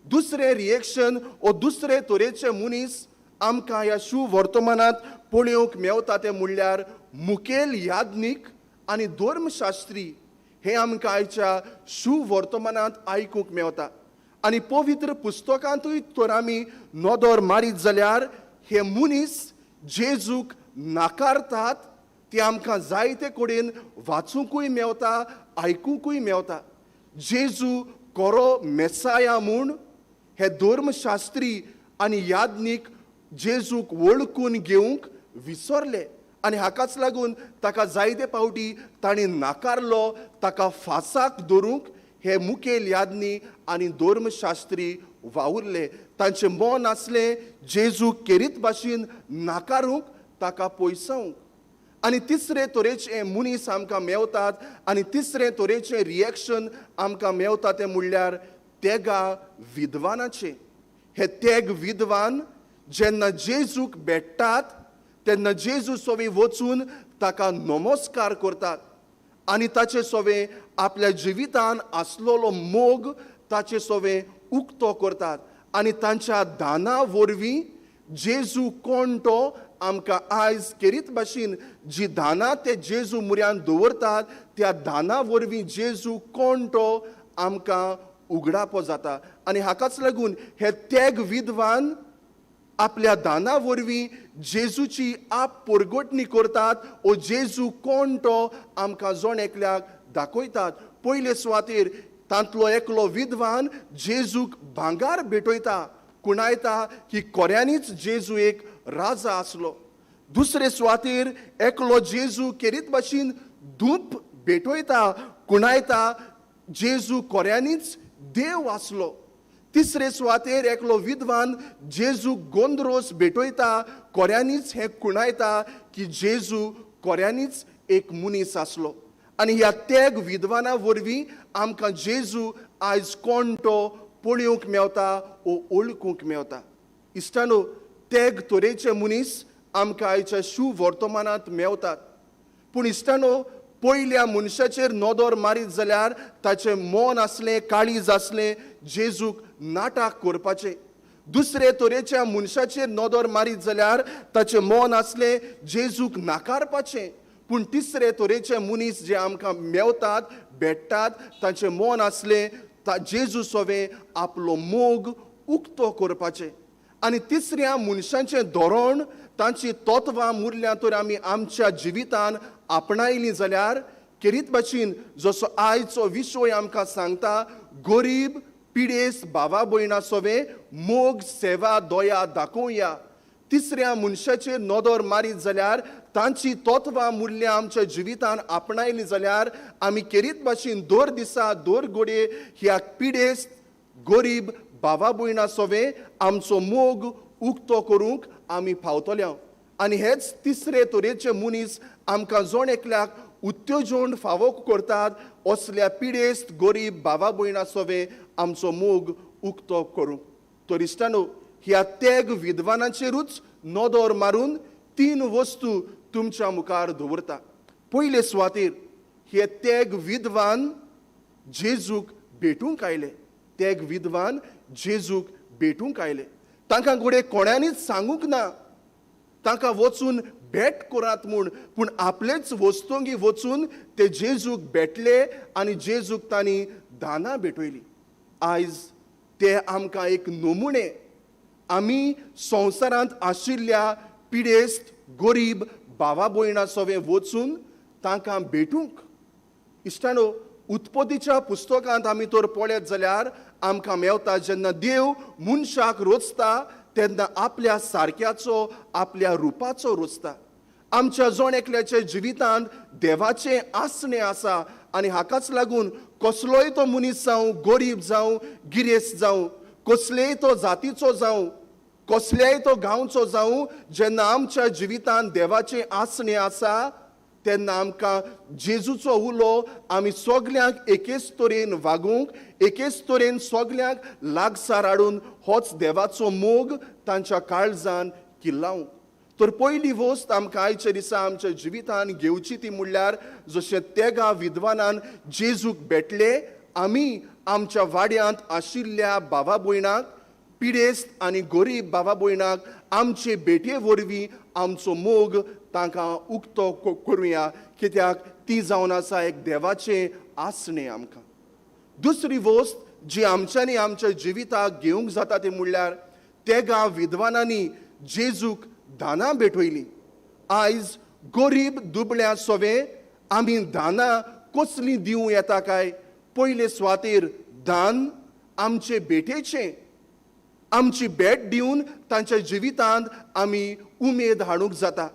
दुसरें रिएक्शन ओ दुसरे तरेचे मनीस आमकां ह्या शू वर्तमानांत पळोवंक मेवता तें म्हणल्यार मुखेल याज्ञीक आनी धर्मशास्त्री. हें आमकां आयच्या शू वर्तमानांत आयकूंक मेवता. आनी पवित्र पुस्तकांतूय तर आमी नदर मारीत जाल्यार हे मनीस जेजूक नाकारतात ते आमकां जायते कडेन वाचुंकूय मेवता, आयकुंकूय मेवता. जेजू कोरो मेसाया म्हूण हे धर्मशास्त्री आनी याज्ञीक जेजूक वळखून घेवंक विसरले आनी हाकाच लागून ताका जायते फावटी तांणी नाकारलो. ताका फासाक धरूंक हे मुखेल याज्ञी आनी धर्मशास्त्री वावुरले. तांचें मन आसलें जेजूक केरीत भाशेन नाकारूंक, ताका पयसावंक. आनी तिसरे तरेचे मनीस आमकां मेवतात आनी तिसरे तरेचें रिएक्शन आमकां मेवता तें म्हणल्यार तेगा विद्वानाचें. हे तेग विद्वान जेन्ना जेजूक भेट्टात तेन्ना जेजू सोवे वचून ताका नमस्कार करतात आनी ताचे सोवे आपल्या जिवितान आसलेलो मोग ताचे सोवे उक्तो करतात आनी तांच्या दाना वरवीं जेजू कोण तो आमकां आयज केरीत भाशेन जी दानां ते जेजू मुऱ्यान दवरतात त्या दाना वरवीं जेजू कोण तो आमकां उगडापो जाता. आनी हाकाच लागून हे तेग विद्वान आपल्या दाना वरवीं जेजूची आप परगटणी करतात ओ जेजू कोण तो आमकां जण एकल्याक दाखयतात. पयले सुवातेर तांतलो एकलो विद्वान जेजूक भांगार भेटयता. कुणायता की कोऱ्यांनीच जेजू एक राजा आसलो. दुसरे सुवातेर एकलो जेजू केरीत भाशेन धूप भेटयता, कुणायता जेजू कोऱ्यांनीच देव आसलो. तिसरे सुवातेर एकलो विद्वान जेजू गोंद्रोस भेटयता, कोऱ्यांनीच हें कुणायता की जेजू कोऱ्यांनीच एक मनीस आसलो. आनी ह्या तेग विद्वाना वरवीं आमकां जेजू आयज कोण तो पळोवंक मेवता ओ वळखूंक मेवता. इश्टानो, तेग तरेचे मनीस आमकां आयच्या शू वर्तमानांत मेवतात. पूण इश्टानो, पयल्या मनशाचेर नदर मारीत जाल्यार ताचें मन आसलें, काळीज आसलें जेजूक नाटक करपाचें. दुसरे तरेच्या मनशाचेर नदर मारीत जाल्यार ताचें मन आसलें जेजूक नाकारपाचें. पूण तिसरे तरेचे मनीस जे आमकां मेवतात, भेट्टात, ताचें मन आसलें जेजू सोवें आपलो मोग उक्तो करपाचें. आनी तिसऱ्या मनशांचें धोरण, तांची तत्वां मुरल्यां तर आमी आमच्या जिवितान आपणायलीं जाल्यार केरीत भाशेन जसो आयचो विशय आमकां सांगता, गरीब पिडेस्त भावा भयणां सोवें मोग, सेवा, दया दाखोवया. तिसऱ्या मनशाचेर नदर मारीत जाल्यार तांची तत्वां मुल्यां आमच्या जिवितान आपणायलीं जाल्यार आमी केरीत भाशेन दर दिसा दर घडये ह्या पिडेस्त गरीब भावा भयणां सोवें आमचो मोग उक्तो करूंक आमी पावतले. आनी हेच तिसरे तरेचे मनीस आमकां जण एकल्याक उत्तेजन फावो करतात. असल्या पिडेस्त गरीब भावा भयणां सोवें आमचो मोग उक्तो करूंक. तर इश्टानो, ह्या तेग विद्वानाचेरूच नदर मारून तीन वस्तू तुमच्या मुखार दवरता. पयले सुवातेर हे तेग विद्वान जेजूक भेटूंक आयले. तेग विद्वान जेजूक भेटूंक आयले. तांकां घडये कोणानीच सांगूंक ना तांकां वचून भेट करात म्हूण, पूण आपलेच वस्तुंगी वचून ते जेजूक भेटले आनी जेजूक तांणी दानां भेटयली. आयज ते आमकां एक नमुणे. आमी संवसारांत आशिल्ल्या पिडेस्त गरीब भावा भयणां सोवें वचून तांकां भेटूंक. इश्टानो, उत्पत्तीच्या पुस्तकांत आमी तर पळयत जाल्यार आमकां मेवता जेन्ना देव मनशाक रोचता तेन्ना आपल्या सारक्याचो, आपल्या रुपाचो रोचता. आमच्या जण एकल्याच्या जिवितांत देवाचें आसणें आसा आनी हाकाच लागून कसलोय तो मनीस जावं, गरीब जावं, गिरेस्त जावं, कसलेय तो जातीचो जावं, कसल्याय तो गांवचो जावं, जेन्ना आमच्या जिवितांत देवाचें आसणें आसा तेन्ना आमकां जेजूचो उलो आमी सगल्यांक एकेच तरेन वागूंक, एकेच तरेन सगल्यांक लागसार हाडून होच देवाचो मोग तांच्या काळजान किल्लावंक. तर पयली वस्त आमकां आयच्या दिसा आमच्या जिवितान घेवची ती म्हणल्यार जशें तेगा विद्वानान जेजूक भेटले, आमी आमच्या वाड्यांत आशिल्ल्या भावा भयणाक, पिडेस्त आनी गरीब भावा भयणाक आमचे भेटये वरवीं आमचो मोग तांकां उक्तो करुया, कित्याक ती जावन आसा एक देवाचें आसणें आमकां. दुसरी वस्त जी आमच्यांनी आमच्या जिविताक घेवंक जाता ती म्हणल्यार तेगा विद्वानांनी जेजूक दानां भेटयलीं. आयज गरीब दुबळ्या सोवें आमी दानां कसलीं दिवं येता काय? पयले सुवातेर दान आमचे भेटेचें, आमची भेट दिवन तांच्या जिवितांत आमी उमेद हाडूंक जाता.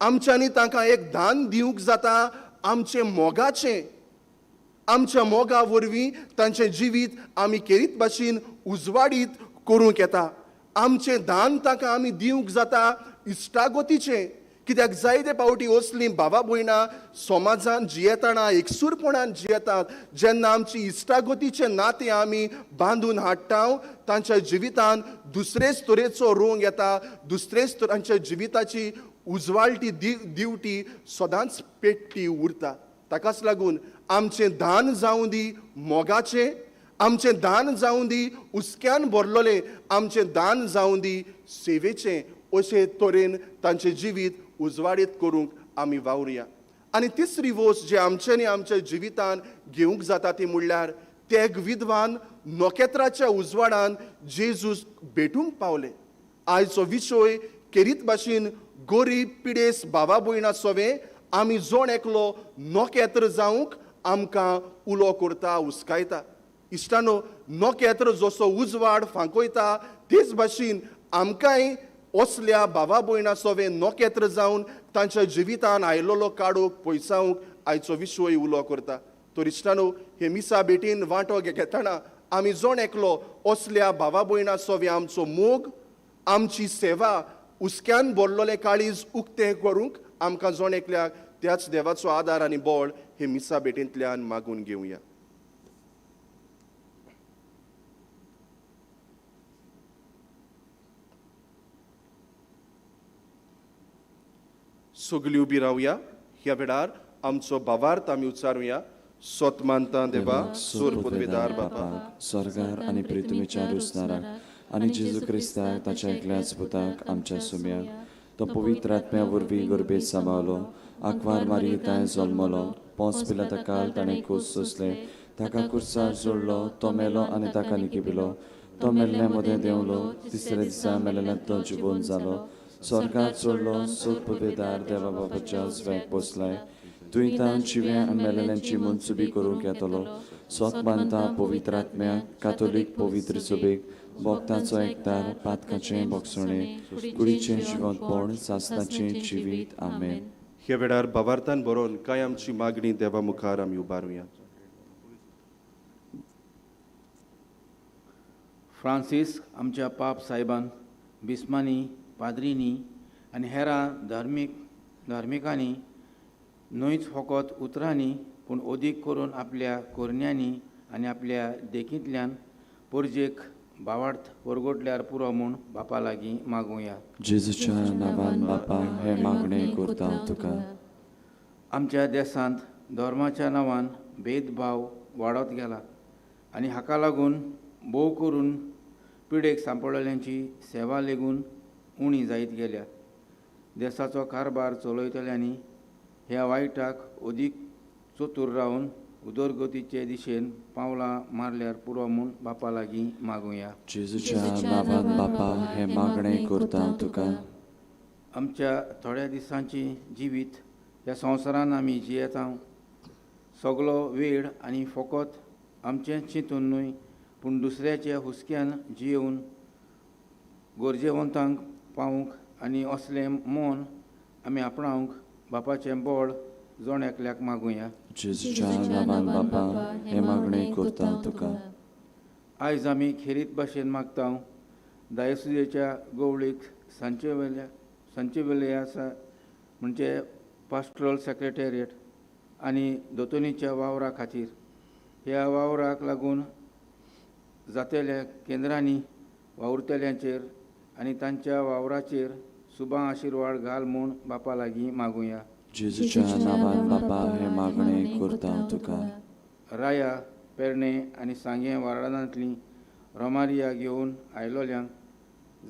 आमच्यांनी तांकां एक दान दिवंक जाता आमचें मोगाचें. आमच्या मोगा वरवीं तांचें जिवीत आमी केरीत भाशेन उजवाडीत करूंक येता. आमचें दान तांकां आमी दिवंक जाता इश्टागतीचें, कित्याक जायते फावटी असलीं भावा भयणां समाजान जियेतना एकसूरपणान जियेतात. जेन्ना आमची इश्टागतीचें नातें आमी बांदून हाडटा तांच्या जिवितान दुसरेच तरेचो रंग येता, दुसरेच तांच्या जिविताची उजवाळटी दिवटी सदांच पेट्टी उरता. ताकाच लागून आमचें दान जावं दी मोगाचें, आमचें दान जावं दी हुस्क्यान भरलोलें, आमचें दान जावं दी सेवेचें, अशे तरेन तांचें जिवीत उजवाडीत करूंक आमी वावरुया. आनी तिसरी वस्त जी आमच्यांनी आमच्या जिवितान घेवंक जाता ती म्हणल्यार तेग विद्वान नखेत्राच्या उजवाडान जेजूस भेटूंक पावले. आयचो विशय केरीत भाशेन गरीब पिडेस्त भावा भयणां सोवें आमी जण एकलो नखेत्र जावंक आमकां उलो करता, हुस्कायता. इश्टानो, नखेत्र जसो उजवाड फांकयता तेच भाशेन आमकांय असल्या भावा भयणा सोवे नखेत्र जावन तांच्या जिवितान आयलोलो काडूंक पयसावंक आयचो विशय उलो करता. तर इश्टानो, हे मिसा भेटीन वांटो घेतना आमी जण एकलो असल्या भावा भयणा सोवे आमचो मोग, आमची सेवा हुस्क्यान भरलोलें काळीज उक्तें करूंक आमकां जण एकल्याक त्याच देवाचो आदार आनी बळ हे मिसा भेटींतल्यान मागून घेवया. सगळीं उबी रावया. ह्या वेळार आमचो भावार्थ आमी उच्चारुया. सोत मानता देवा, सोर पदवेदार बापा, स्वर्गार आनी प्रितुमीच्या रुसनाराक आनी जेजू क्रिस्ताक ताच्या एकल्याच पुताक आमच्या सुम्याक, तो पवित्र आत्म्या वरवीं गर्भेत सांबाळलो, आंकवार मारियेंत जल्मलो, पोंस पिलाता काल ताणें कूस सोंसलें, ताका कुर्सार जोडलो, तो मेलो आनी ताका निकिपिलो, तो मेल्ल्या मदें देंवलो, तिसऱ्या दिसा मेलेल्यांत तो जिवोन जालो, स्वर्गार चडलो, सोद पदवेदार देवा बाबाच्या उजव्याक बसलाय, दुयेंतां जिव्या आनी मेलेल्यांची मनसुबी करूंक येतलो. सोत मानता पवित्र आत्म्याक, कातोलीक पवित्र सभेक, भक्तांचो एकतार, पातकाचें भोगसणें, कुडीचें जिवंतपण, सासणाचें जिवीत. आमेन. ह्या वेळार भावार्थान बरोवन कांय आमची मागणी देवा मुखार आमी उबारुया. फ्रांसीस आमच्या पाप साहेबान, बिस्मानी, पाद्रींनी आनी हेरां धार्मिकांनी न्हयच फकत उतरांनी पूण अदीक करून आपल्या करण्यांनी आनी आपल्या देखींतल्यान परजेक भावार्थ परगटल्यार पुरो म्हूण बापा लागीं मागुया. जेजूच्या नांवान बापा हे मागणें करता तुका. आमच्या देशांत धर्माच्या नांवान भेदभाव वाडत गेला आनी हाका लागून भोव करून पिडेक सांपडलेल्यांची सेवा लेगून उणी जायत गेल्या. देशाचो कारभार चलयतल्यांनी ह्या वायटाक अदीक चतूर रावन उदरगतीचे दिशेन पावलां मारल्यार पुरो म्हूण बापा लागीं मागुया. जेजूच्या नांवान बापा हे मागणें करता तुका. आमच्या थोड्या दिसांची जिवीत ह्या संवसारान आमी जियेता. सगलो वेळ आनी फकत आमचें चिंतून न्हय पूण दुसऱ्याच्या हुस्क्यान जियेवन गरजेवंतांक पावूंक आनी असलें मन आमी आपणावंक बापाचें बळ जण एकल्याक मागुया. जेजूच्या नांवान बापा हें मागणें करता तुका. आयज आमी खेरीत भाशेन मागता दायसुजेच्या गवळीक सांचेवेल्या आसा म्हणजे पास्टरल सेक्रेटेरिएट आनी दोतोनीच्या वावरा खातीर. ह्या वावराक लागून जातेल्या केंद्रांनी वावुरतल्यांचेर आनी तांच्या वावराचेर सुबा आशिर्वाद घाल म्हूण बापा लागीं मागुया. जेजूच्या नांवान बापा हें मागणें करता तुका. राया, पेरणे आनी सांगें वाराणांतलीं रोमारिया घेवन आयलोल्यांक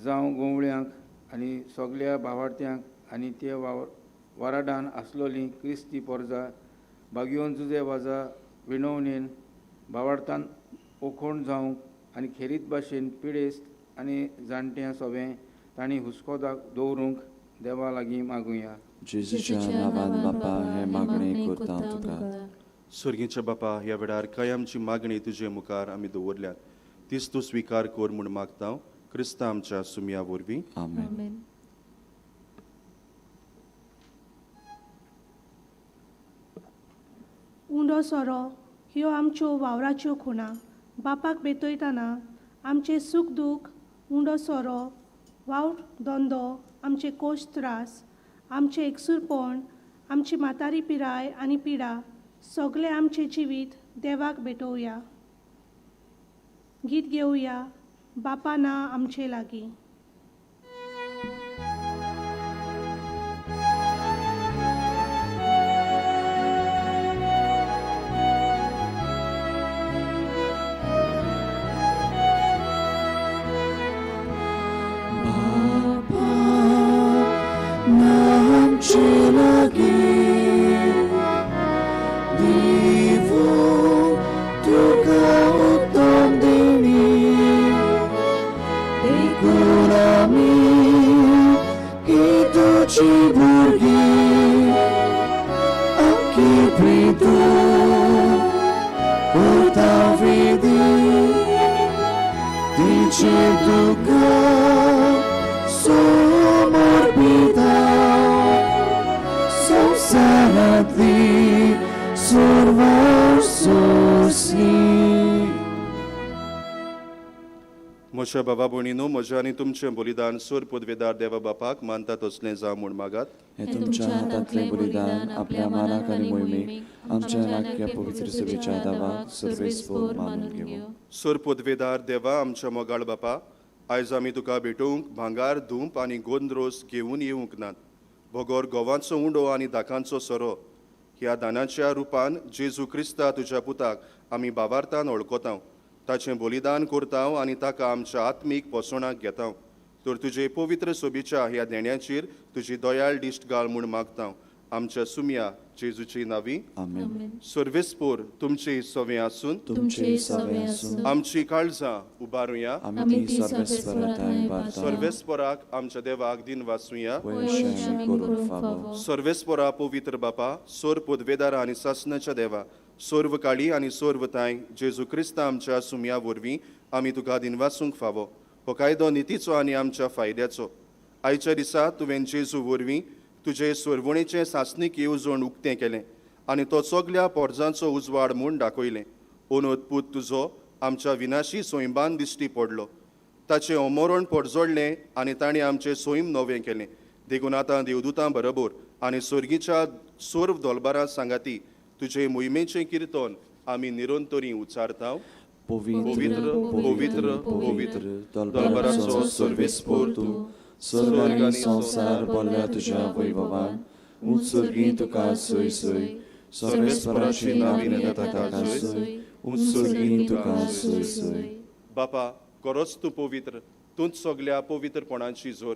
जावं गोंवळ्यांक आनी सगल्या भावार्थ्यांक आनी ते वाराडान आसलोली क्रिस्ती पोरजा बागयोन जुजे वाजा विणवणेन भावार्थान ओखोण जावंक आनी खेरीत भाशेन पिडेस्त आनी जाणट्यां सोबें तांणी हुस्को दवरूंक देवा लागीं मागुया. जेजूच्या नांवान बापा हें मागणें करता तुका. स्वर्गीच्या बापा, ह्या वेळार कांय आमची मागणी तुजे मुखार आमी दवरल्यात, तीच तूं स्विकार कर म्हूण मागता क्रिस्ता आमच्या सुमया वरवीं. आमेन. उंडो सोरो ह्यो आमच्यो वावराच्यो खुणा. बापाक भेटयतना आमचें सूख दूख, उंडो सोरो, वावर धंदो, आमचे कोश त्रास, आमचें एकसूरपण, आमची म्हातारी पिराय आनी पिडा सगळें आमचें जिवीत देवाक भेटोवया. गीत घेवया बापा ना आमचे लागीं. Tuka uttam deni, तुका समर्पिता संवसारांतली सर्व सोंसली. म्हज्या बाबा भयणीनो, म्हजें आनी तुमचें बलिदान सोर पदवेदार देवा बापाक मानता तसलें जावं म्हूण मागात. हें तुमच्या हातांतलें बलिदान आपल्या मानाक आनी मोहिमेक आमच्या राख्या पवित्र सभेच्या दावाक सर्वेस्पोर मानून घेवं. सोर पदवेदार देवा आमच्या मोगाळ बापा, आयज आमी तुका भेटोवंक भांगार, धूंप आनी गोंद्रोस घेवन येवंक नात, बगर गोवांचो उंडो आनी दाकांचो सोरो. ह्या दानाच्या रुपान जेजू क्रिस्ता तुज्या पुताक आमी बावार्थान वळखतांव, ताचें बलिदान करतांव आनी ताका आमच्या आत्मीक पोसणाक घेतांव. तर तुजे पवित्र सोबीच्या ह्या देण्याचेर तुजी दयाळ दिश्ट घाल म्हूण मागतांव आमच्या सुमया जेजूची नावी. आमेन. सर्वेस्पोर तुमचे सवे आसून तुमचे सवे आसून आमची काळजां उबारुया. आमी ती सर्वेस्परा उबारता. सर्वेस्पराक आमच्या देवाक दिन वाचुया. पयशे आमी करूंक फावो. सर्वेस्परा पवित्र बापा, सोर पदवेदारा आनी सासनाच्या देवा, सर्व काळी आनी सर्व तांय जेजू क्रिस्ता आमच्या सुमया वरवीं आमी तुका दिनवासूंक फावो. हो कायदो नितीचो आनी आमच्या फायद्याचो. आयच्या दिसा तुवें जेजू वरवीं तुजे सरवणेचें सासणीक येवजण उक्तें केलें आनी तो सगल्या पोरजांचो उजवाड म्हूण दाखयलें. अनोद पूत तुजो आमच्या विनाशी सैमान दिश्टी पडलो, ताचें अमरण परजडलें आनी ताणें आमचें सैम नवें केलें. देखून आतां देवदूतां बरोबर आनी सर्गीच्या सर्व दोलबारां सांगाती तुजे मोहिमेचें किर्तन आमी निरंतरी उच्चारता. पवित्र पवित्र पवित्र दलबाराचो सर्वेस्पोर तूं, स्वर्ग आनी संवसार भरल्या तुज्या वैभवान. उंच सर्गी तुका सोय सोय, सर्वेस्पराची नावी येता ताका सोय, उंच सर्गी तुका सोय सोय. बापा, खरोच तूं पवित्र, तूंच सगल्या पवित्रपणाची जोर.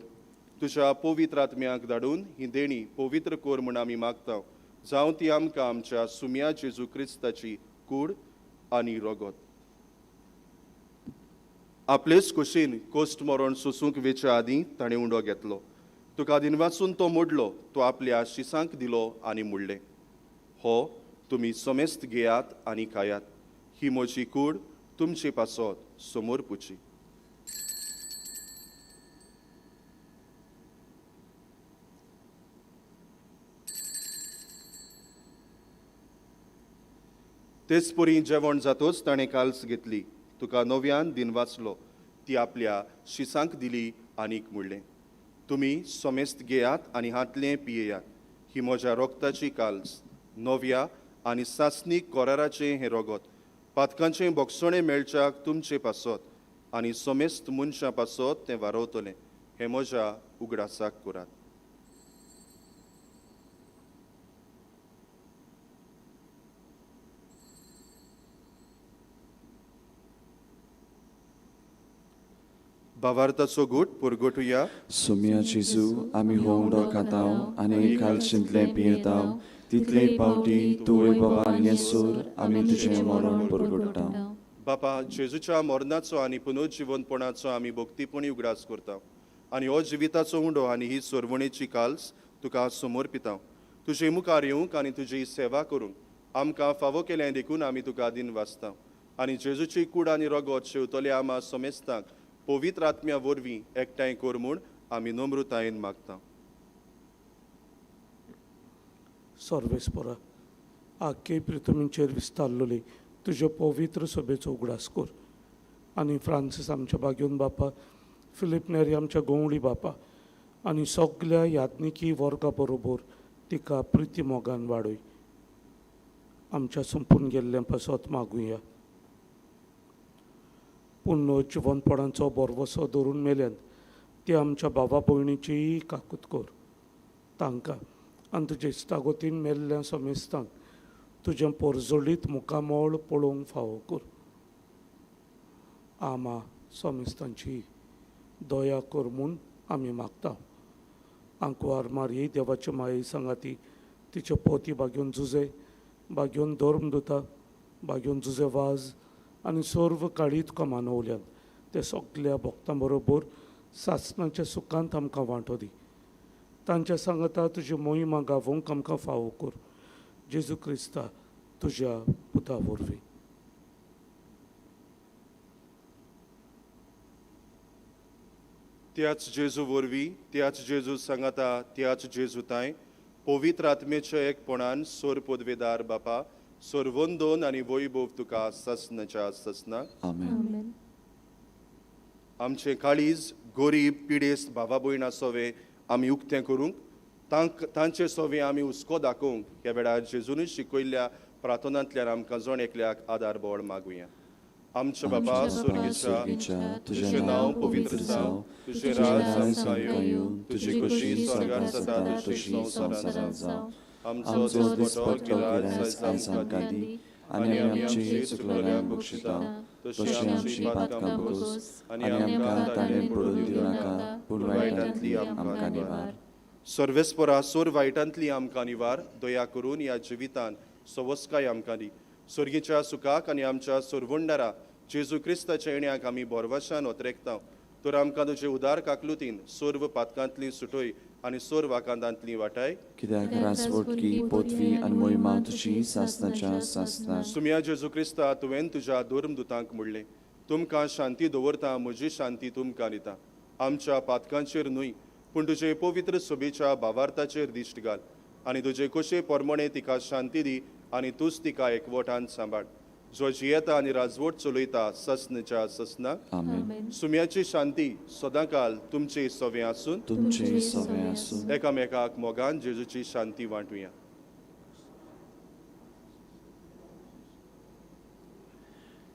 तुज्या पवित्र आत्म्याक धाडून ही देणी पवित्र कर म्हूण आमी मागता. जावं ती आमकां आमच्या सुमया जेजू क्रिस्ताची कूड आनी रगत. आपलेच कुशीन कोश्ट मरण सोसूंक वेच्या आदीं ताणें उंडो घेतलो, तुका दिनवासून तो मोडलो, तो आपल्या शिसांक दिलो आनी म्हणलें, हो तुमी समेस्त घेयात आनी खायात, ही म्हजी कूड तुमचे पासत समोर पुची. तेच परी जेवण जातोच ताणें काल्स घेतली, तुका नव्यान दिन वाचलो, ती आपल्या शिसांक दिली आनीक म्हणलें, तुमी समेस्त घेयात आनी हातलें पियेयात, ही म्हज्या रोगताची काल्स, नव्या आनी सासणीक कराराचें हें रगत, पातकांचें बोगसणें मेळच्याक तुमचे पासत आनी समेस्त मनशां पासत तें वारवतलें. हें म्हज्या उगडासाक करात. बावार्थाचो गूट पुरगोटुया. सुमया जेजू, आमी हो उंडो खाताव आनी कालशिंतलें पियेताव, तितले पावटी तूं वैभवान येसर आमी तुजें मरण पुरगोट्टा. बापा, जेजूच्या मरणाचो आनी पुनर्जिवनपणाचो आमी भक्तीपणी उगडास करता आनी हो जिविताचो उंडो आनी ही सरवणेची काल्स तुका समर्पिता. तुजे मुखार येवंक आनी तुजी सेवा करूंक आमकां फावो केलें देखून आमी तुका दिन वाचता आनी जेजूची कूड आनी रगत शेवतले आमा समेस्तांक पवित्र आत्म्या वरवीं एकठांय कर म्हूण आमी नम्रतायेन मागता. सर्वेस्परा, आख्खे पृथ्वीचेर विस्तारलेली तुज्या पवित्र सभेचो उगडास कर आनी फ्रांसीस आमच्या बागेवन बापा, फिलीप नेरी आमच्या गोंवळी बापा आनी सगल्या याज्ञिकी वर्गा बरोबर तिका प्रिती मोगान वाडय. आमच्या संपून गेल्ल्या पासत मागुया. पूण जिवनपणाचो भरवसो धरून मेल्यान ते आमच्या भावा भयणीचीय काकूत कर. तांकां आनी तुजे इश्टागतीन मेल्ल्या समेस्तांक तुजें पोरजोळीत मुखामळ पळोवंक फावो कर. आमा समेस्तांची दया कर म्हूण आमी मागता. आंकवार मारये देवाचे माये सांगाती तिचे पोती बागेवन जुजे, बागेवन धर्मदुता, बागेवन जुजे वाज आनी सर्व काळी तुका मानवल्यान ते सगल्या भक्तां बरोबर सासणाच्या सुखांत आमकां वांटो दी. तांच्या सांगाता तुजी मोहिमा गावोवंक आमकां फावो कर. जेजू क्रिस्ता तुज्या पुता वरवीं. त्याच जेजू वरवीं, त्याच जेजू सांगाता, त्याच जेजू तांय पवित्र आत्मेच्या एकपणान सोर पदवेदार बापा सर्वंदोन आनी वैभव तुका ससनाच्या ससना. आमेन. आमचें काळीज गोरीब पिडेस्त भावा भयणां सोवे आमी उक्तें करूंक, तांचे सोवे आमी हुस्को दाखोवंक ह्या वेळार जेजूनच शिकयल्ल्या प्रार्थनांतल्यान आमकां जण एकल्याक आदार बळ मागुया. आमच्या बापा स्वर्गीच्या, तुजें नांव पवित्र जावं, तुजें राज आमकां येवं, तुजी खोशी स्वर्गार जाता तशी संवसारांत जावं. आमचो दिसपट्टो गिरास आयज आमकां दी आनी आमी आमची चुकलोल्यांक बक्षिता तशी आमची पातकां बगोस आनी आमकां ताणें पडून दिवं नाका, पूण वायटांतली आमकां निवार. सर्वेस्परा सोर वायटांतली आमकां निवार, दया करून ह्या जिवितान सवस्काय आमकां दी. स्वर्गीच्या सुखाक आनी आमच्या सोरवंडारा जेजू क्रिस्ताच्या येण्याक आमी बोरवाशान ओतरेकता, तर आमकां तुजे उदार काकलुतीन सर्व पातकांतली सुटय आनी सर्व आकांतांतली वाटाय. कित्याक रासवटकी पोतवी आनी मोहिमा तुजी सासनाच्या सासना. सुम्या जेजू क्रिस्ता, तुवें तुज्या धर्मदुतांक म्हणलें, तुमकां शांती दवरता, म्हजी शांती तुमकां दिता. आमच्या पातकांचेर न्हय पूण तुजे पवित्र सभेच्या भावार्थाचेर दिश्ट घाल आनी तुजे कशे परमणे तिका शांती दी आनी तूच तिका एकवटान सांबाळ, जो जियेता आनी राजवट चलयता ससनच्या ससना. आमेन. सुम्याची शांती सदांकाल तुमचे सवे आसून, तुमचे सवे आसून. एकामेकाक मोगान जेजूची शांती वांटुया.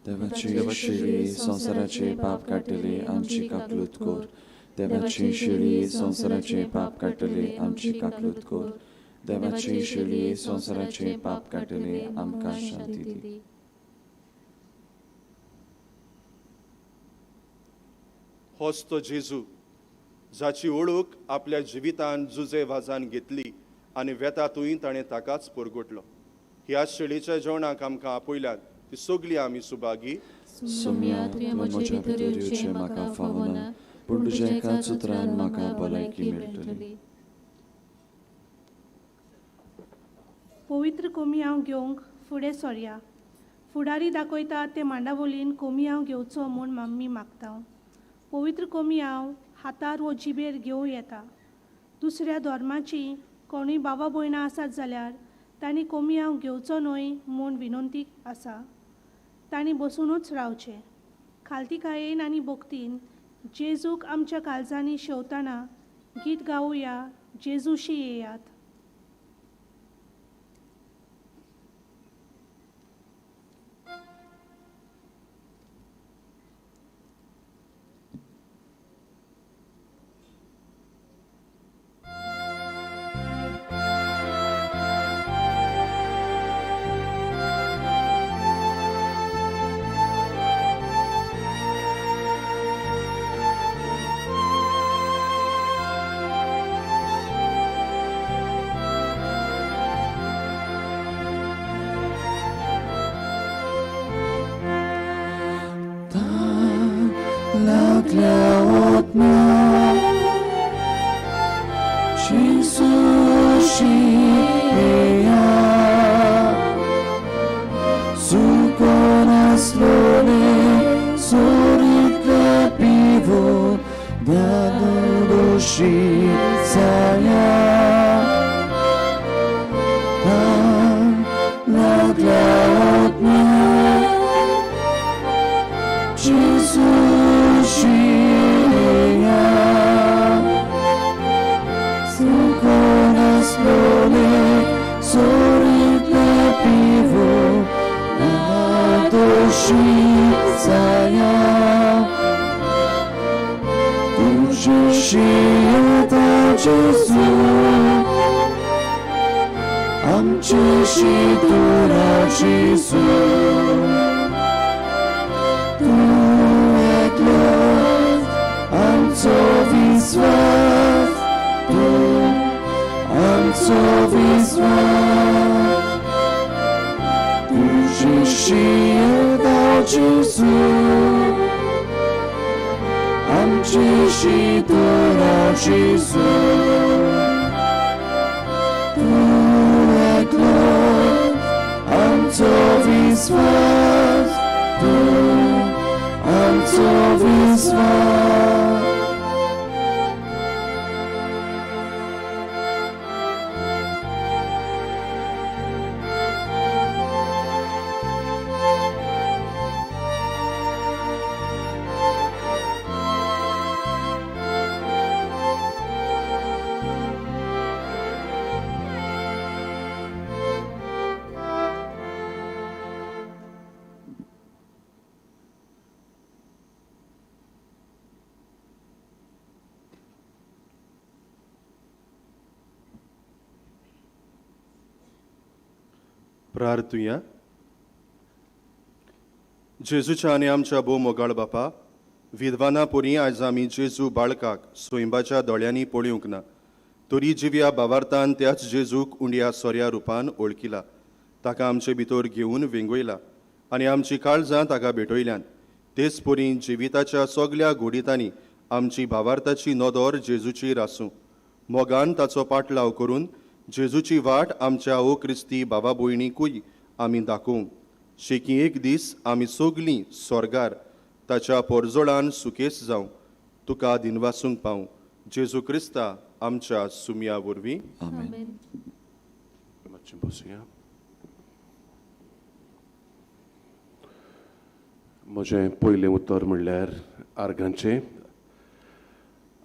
देवाची शिळी संवसाराचे पाप काडटली आमची काकलूत कोर. देवाची शिळी संवसाराचे पाप काडटली आमची काकलूत कोर. देवाची शिळी संवसाराचे पाप काडटली आमकां शांती दी. होच तो जेजू जाची ओळख आपल्या जिवितान जुजे वाजान घेतली आनी वेता तुंय ताणें ताकाच परगटलो. ह्या शेळीच्या जेवणाक आमकां आपयल्यात ती सगळी आमी सुभागी. सोम्या, तुवें म्हजे भितर येवचें म्हाका फावना, पूण तुज्या एकाच उतरान म्हाका भलायकी मेळटली. पवित्र कोमियांव घेवंक फुडें सोरया. फुडारी दाखयता ते मांडावलीन कोमियांव घेवचो म्हूण मम्मी मागता. पवित्र कोमियांव हातार वो जिबेर घेवं येता. दुसऱ्या धर्माची कोणूय बाबा भयणां आसात जाल्यार तांणी कोमियांव घेवचो न्हय म्हूण विनंती आसा. तांणी बसुनूच रावचें. खालतीकायेन आनी भक्तीन जेजूक आमच्या काळजांनी शेवतना गीत गावया, जेजूशी येयात. प्रार्थुया. जेजूच्या आनी आमच्या भोव मोगाळ बापा, विद्वाना पुरी आयज आमी जेजू बाळकाक सोयंबाच्या दोळ्यांनी पळोवंक ना, तरी जिव्या बावार्थान त्याच जेजूक उंड्या सोऱ्या रुपान ओळखिला, ताका आमचे भितर घेवन वेंगयला आनी आमची काळजां ताका भेटयल्यान. तेच परी जिविताच्या सगल्या घोडितांनी आमची भावार्थाची नदर जेजूचेर आसूं. मोगान ताचो पाटलाव करून जेजूची वाट आमच्या ओ क्रिस्ती बाबा भयणीकूय आमी दाखोवंक शेकी एक दीस आमी सगलीं स्वर्गार ताच्या पोरजोळान सुकेस जावं, तुका दिनवासूंक पावूं. जेजू क्रिस्ता आमच्या सुमया वरवीं. आमेन. मातशें बसुया. म्हजें पयलें उतर म्हणल्यार आर्गांचें.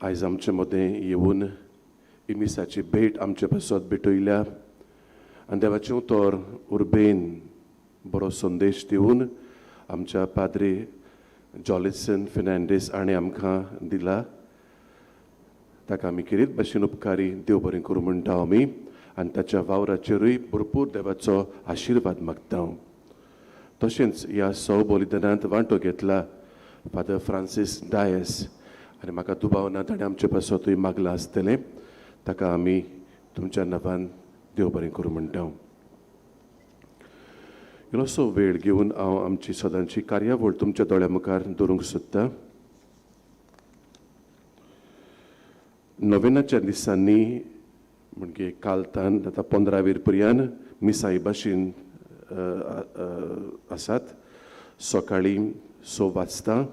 आयज आमचे मदें येवन इमिसाची भेट आमचे पासत भेटयल्या आनी देवाचें उतर उर्बेन बरो संदेश दिवन आमच्या पाद्री जॉलिसन फेर्नांडीस हाणें आमकां दिला. ताका आमी खेरीत भाशेन उपकारी, देव बरें करूं म्हणटा आमी आनी ताच्या वावराचेरूय भरपूर देवाचो आशिर्वाद मागता. तशेंच ह्या सौ बलिदानांत वांटो घेतला फादर फ्रांसीस डायस आनी म्हाका दुबाव ना ताणें आमचे पासतूय मागलां आसतलें. ताका आमी तुमच्या नांवान देव बरें करूं म्हणटा. इल्लोसो वेळ घेवन हांव आमची सदांची कार्यावळ तुमच्या दोळ्या मुखार दवरूंक सोदतां. नोवेनाच्या दिसांनी म्हणजे कालतान आतां 15 वीर पर्यंत मिसाई भाशेन आसात. सकाळीं 6 वाजता,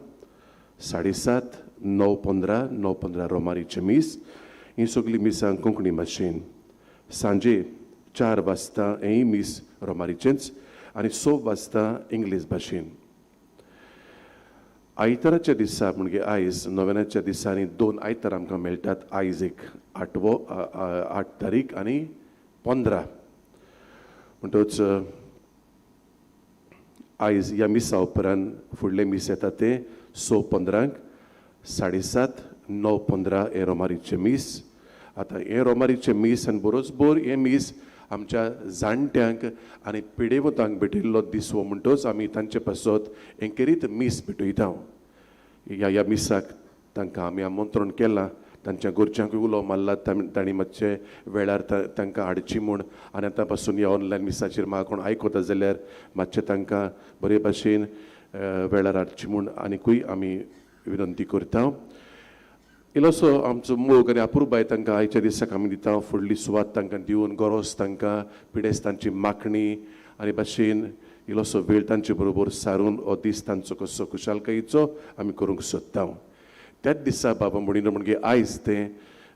7:30, 9:15, 9:15 रोमारीचें मीस. ही सगळीं मिसां कोंकणी भाशेन. सांजे 4 वाजता हेंय मीस रोमारीचेंच आनी 6 वाजता इंग्लीश भाशेन. आयताराच्या दिसा म्हणजे आयज नोवेनाच्या दिसांनी 2 आयतार आमकां मेळटात. आयज एक 8 तारीख आनी 15. म्हणटच आयज ह्या मिसा उपरांत फुडलें मीस येता तें 6:15, 7:30, 9:15 हें रोमारीचें मीस. आतां हें रोमारीचें मीस आनी बरोचभर हें मीस आमच्या जाणट्यांक आनी पिडेवतांक भेटिल्लो दीस हो म्हणटच आमी तांचे पासत हें खेरीत मीस भेटयता. ह्या मिसाक तांकां आमी आमंत्रण केलां, तांच्या घरच्यांकूय उलो मारला, तांणी मातशें वेळार तांकां हाडची म्हूण. आनी आतां पासून ह्या ऑनलायन मिसाचेर म्हाका कोण आयकता जाल्यार मातशें तांकां बरे भाशेन वेळार हाडची म्हूण आनिकूय आमी विनंती करता. इल्लोसो आमचो मोग आनी अपुरबाय तांकां आयच्या दिसाक आमी दिता. फुडली सुवात तांकां दिवन गरोज तांकां पिडेस्तांची मागणी आनी भाशेन इल्लोसो वेळ तांचे बरोबर सारून हो दीस तांचो कसो खुशालकायेचो आमी करूंक सोदता. त्याच दिसा बाबा म्हणिल्लो म्हणजे आयज तें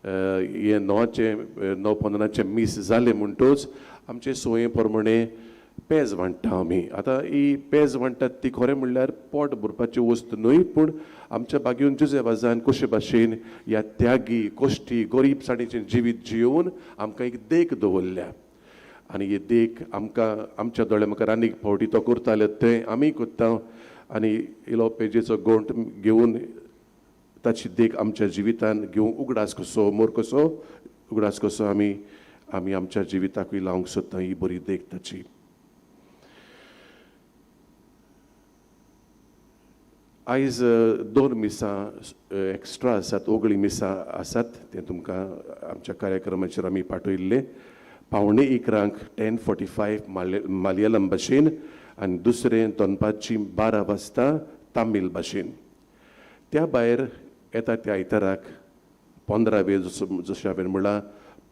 हें 9:15 मीस जालें म्हणटच आमचे संवये प्रमाणे पेज वांट्टा आमी. आतां ही पेज वांट्टात ती खरें म्हणल्यार पोट भरपाची वस्त न्हय, पूण आमच्या बागेवन जुजे वाजान कशे भाशेन ह्या त्यागी कश्टी गरीबसाणेचें जिवीत जियोवन आमकां एक देख दवरल्या. आनी ही देख आमकां आमच्या दोळ्या मुखार आनीक फावटी तो करताले तें आमी करता आनी इलो पेजेचो गोंट घेवन ताची देख आमच्या जिवितान घेवन उगडास कसो मोर कसो उगडास कसो आमी आमी आमच्या जिविताकूय लावंक सोदता ही बरी देख ताची. आयज 2 मिसां एक्स्ट्रा आसात, ओगळी मिसां आसात, तें तुमकां आमच्या कार्यक्रमाचेर आमी पाठयल्लें. 10:45 10:45 मालयालम भाशेन आनी दुसरें दनपारची 12 वाजता तामील भाशेन. त्या भायर येता त्या आयताराक 15 वेर जशें हांवें म्हणलां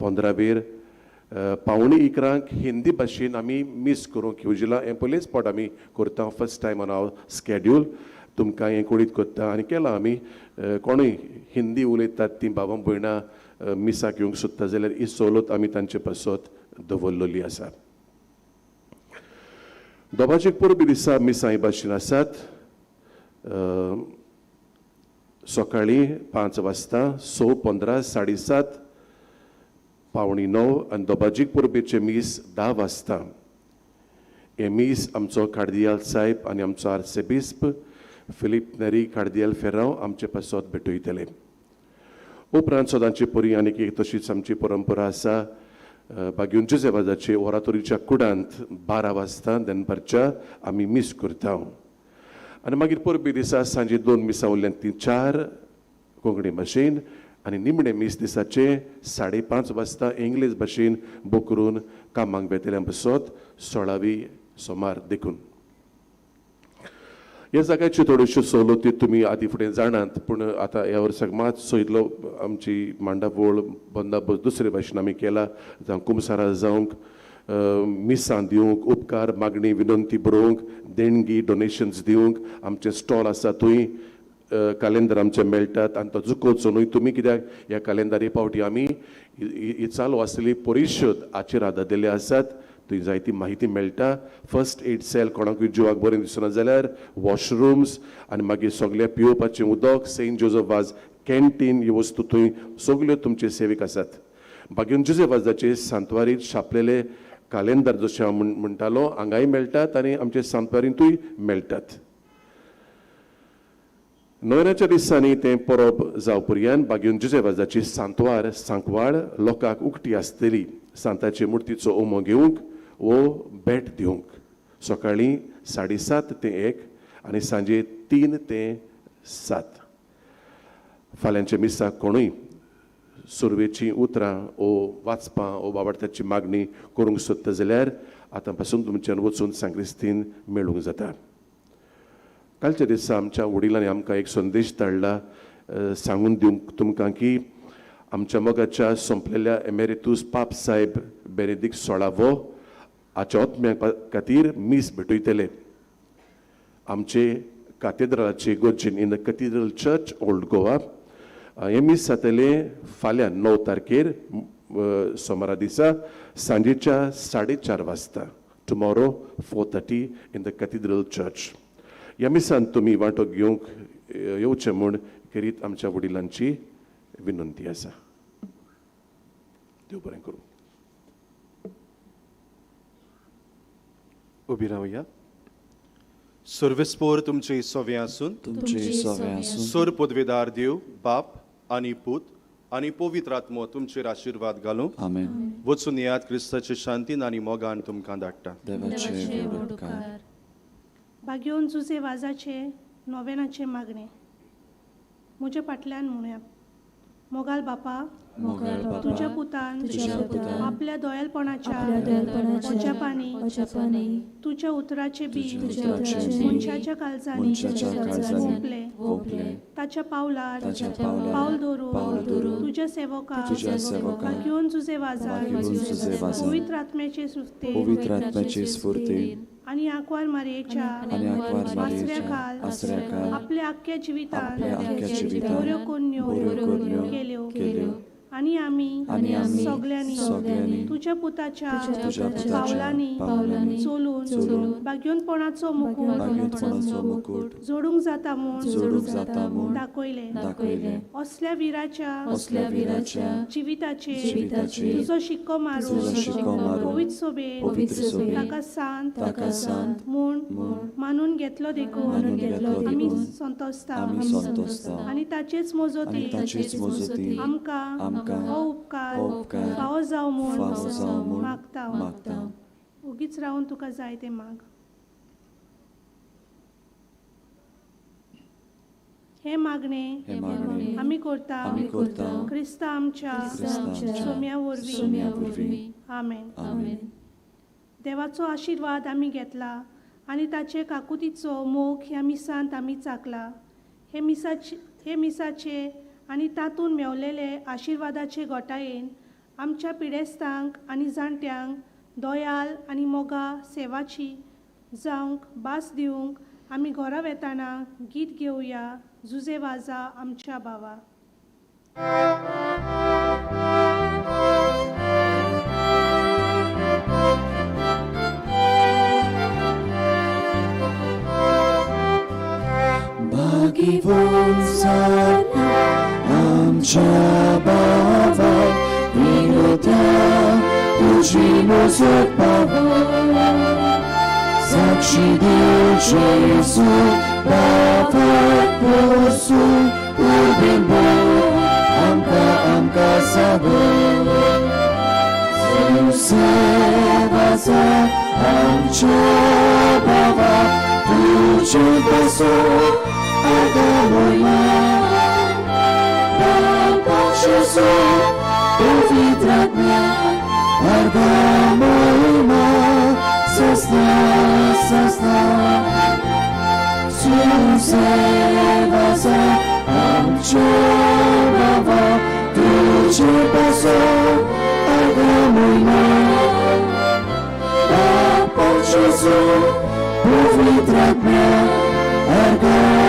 15 वेर 10:45 हिंदी भाशेन आमी मीस करूंक येवजिलां. हें पयलेच फावट आमी करता, first time on our schedule. तुमकां हें कळीत करता आनी केलां आमी. कोणूय हिंदी उलयतात तीं बाबा भयणां मिसाक येवंक सोदता जाल्यार ही सवलत आमी तांचे पासत दवरलेली आसा. दोबाजीक परबी दिसा मिसां हे भाशेन आसात. सकाळीं 5 वाजता, 6:15, 7:30, 8:45 आनी दोबाजीक परबेचें मीस 10 वाजता. हें मीस आमचो कार्दियाल साहेब आनी आमचो आर्सेबिस्प फिलीप नेरी कार्दियाल फेरांव आमचे पासत भेटयतले. उपरांत सदांची परी आनीक एक तशीच आमची परंपरा आसा. बागीवन जुजे वाजाचे ओरातोरीच्या कुडांत 12 वाजता दनपारच्या आमी मीस करता. आनी मागीर परबी दिसा सांजे 2 मिसां उरल्यान ती 4 कोंकणी भाशेन आनी निमणे मीस दिसाचे 5:30 वाजता इंग्लीश भाशेन बोकरून कामाक वेतल्या बसत 16वी सोमार. देखून ह्या जाग्याच्यो थोड्योश्यो सवलती तुमी आदी फुडें जाणात, पूण आतां ह्या वर्साक मातसो इतलो आमची मांडावळ बंदोबस्त दुसरे भाशेन आमी केला. जावं कुमसारां जावंक, मिसां दिवंक, उपकार मागणी विनंती बरोवंक, देणगी डोनेशन्स दिवंक आमचें स्टॉल आसा थंय कालेंदर आमचें मेळटात. आनी तो चुकोवचो न्हय तुमी, कित्याक ह्या कालेंदर हे फावटी आमी ही चालू आसलेली परिशद हाचेर आदार दिल्ले आसात. थंय जायती म्हायती मेळटा. फर्स्ट एड सेल कोणाकूय जिवाक बरें दिसना जाल्यार वॉशरुम्स आनी मागीर सगळें पिवपाचें उदक, सेंट जोजफ वाज कॅन्टीन, ह्यो वस्तू थंय सगल्यो तुमचे सेवेक आसात. बागेवन जोजफ वाजाचे सांतवारीत छापलेले कालेंदर जशें हांव म्हणटालो हांगाय मेळटात आनी आमचे सांतवारींतूय मेळटात. नोव्हेंबराच्या दिसांनी तें परब जावपर्यान बागेवन जुजे वाजाची सांतवार सांकवाळ लोकांक उक्ती आसतली सांताचे मुर्तीचो उमो घेवंक वो भेट दिवंक. सकाळीं 7:30 ते 1 आनी सांजे 3 ते 7. फाल्यांच्या मिसाक कोणूय सुरवेचीं उतरां ओ वाचपां ओ बाबार्थाची मागणी करूंक सोदता जाल्यार आतां पासून तुमच्यान वचून सांक्रिस्तीन मेळूंक जाता. कालच्या दिसा आमच्या वडिलांनी आमकां एक संदेश धाडला सांगून दिवंक तुमकां की आमच्या मोगाच्या सोंपलेल्या एमेरितूस पाप साहेब बेनेदीक 16वो हाच्या आत्म्या खातीर मीस भेटयतले आमचे कातेद्राचे गोजीन in the cathedral church old Goa. हें मीस जातलें फाल्यां 9 तारखेर सोमारा दिसा सांजेच्या 4:30 वाजता, tomorrow 4:30 in the cathedral church. ह्या मिसान तुमी वांटो घेवंक येवचें म्हूण खेरीत आमच्या वडिलांची विनंती आसा. देव बरें करूं. उबी रावया. सर्वेस्पोर तुमचे सवे आसून, तुमचे सवे आसून, सर पदवेदार देव बाप आनी पूत आनी पवित्र आत्मो तुमचेर आशिर्वाद घालूं. आमेन. वचून येयात, क्रिस्ताचे शांतीन आनी मोगान तुमकां धाडटा. देवाचे व्हड उपकार. बागेवन जुजे वाजाचे नोवेनाचे मागणे म्हज्या फाटल्यान म्हणया. मोगाल बापा, तुझ्या पुतान आपल्या दोयालपणाच्या ओच्यापानी तुझ्या उतराचे बी मनशाच्या काळजांनी ओंपले, ताच्या पावलार पावल दवरून तुझ्या सेवकाक बागेवन जुजे वाजार पवित्र आत्म्याचे स्फूर्तीन आनी आंकवार मारयेच्या आसऱ्याखाल आपल्या आख्ख्या जिवितांत बऱ्यो कोन्यो केल्यो आनी आमी सगल्यांनी तुज्या पुताच्या पावलांनी चलून बागेवनपणाचो मुकूट जोडूंक जाता म्हूण दाखयलें. असल्या विराच्या जिविताचेर तुजो शिक्को मारून पवित्र सोबेन ताका सांत म्हूण मानून घेतलो देखून आमी संतोसता आनी ताचेच मजतीन आमकां हो उपकार फावो जावं म्हूण मागता. ओगीच रावन तुका जाय तें माग. हें मागणें आमी करता क्रिस्ता आमच्या सोम्या वरवीं. आमेन. देवाचो आशिर्वाद आमी घेतला आनी ताचे काकुतीचो मोग ह्या मिसांत आमी चाकला. हे मिसाचे आनी तातूंत मेवलेले आशिर्वादाचे गोटायेन आमच्या पिडेस्तांक आनी जाणट्यांक दयाल आनी मोगा सेवाची जावंक भास दिवंक आमी घरा वेताना गीत घेवया जुजे वाजा आमच्या भावा. आमच्या बाबा विनोदा तुजी मोजत पावो साक्षी दिवचे येसू बापाक पोरसू उर्बेन आमकां आमकां सागो. जुझे वाजा आमच्या बाबा तुझे पासो आगामोयमा Papa Gesù, पवित्र आत्म्या आगामोयमा सस्ना सस्ना जुझे वाजा आमच्या बाबा तुझे पासो आगामोयमा Papa Gesù, पवित्र आत्म्या आगामोयमा.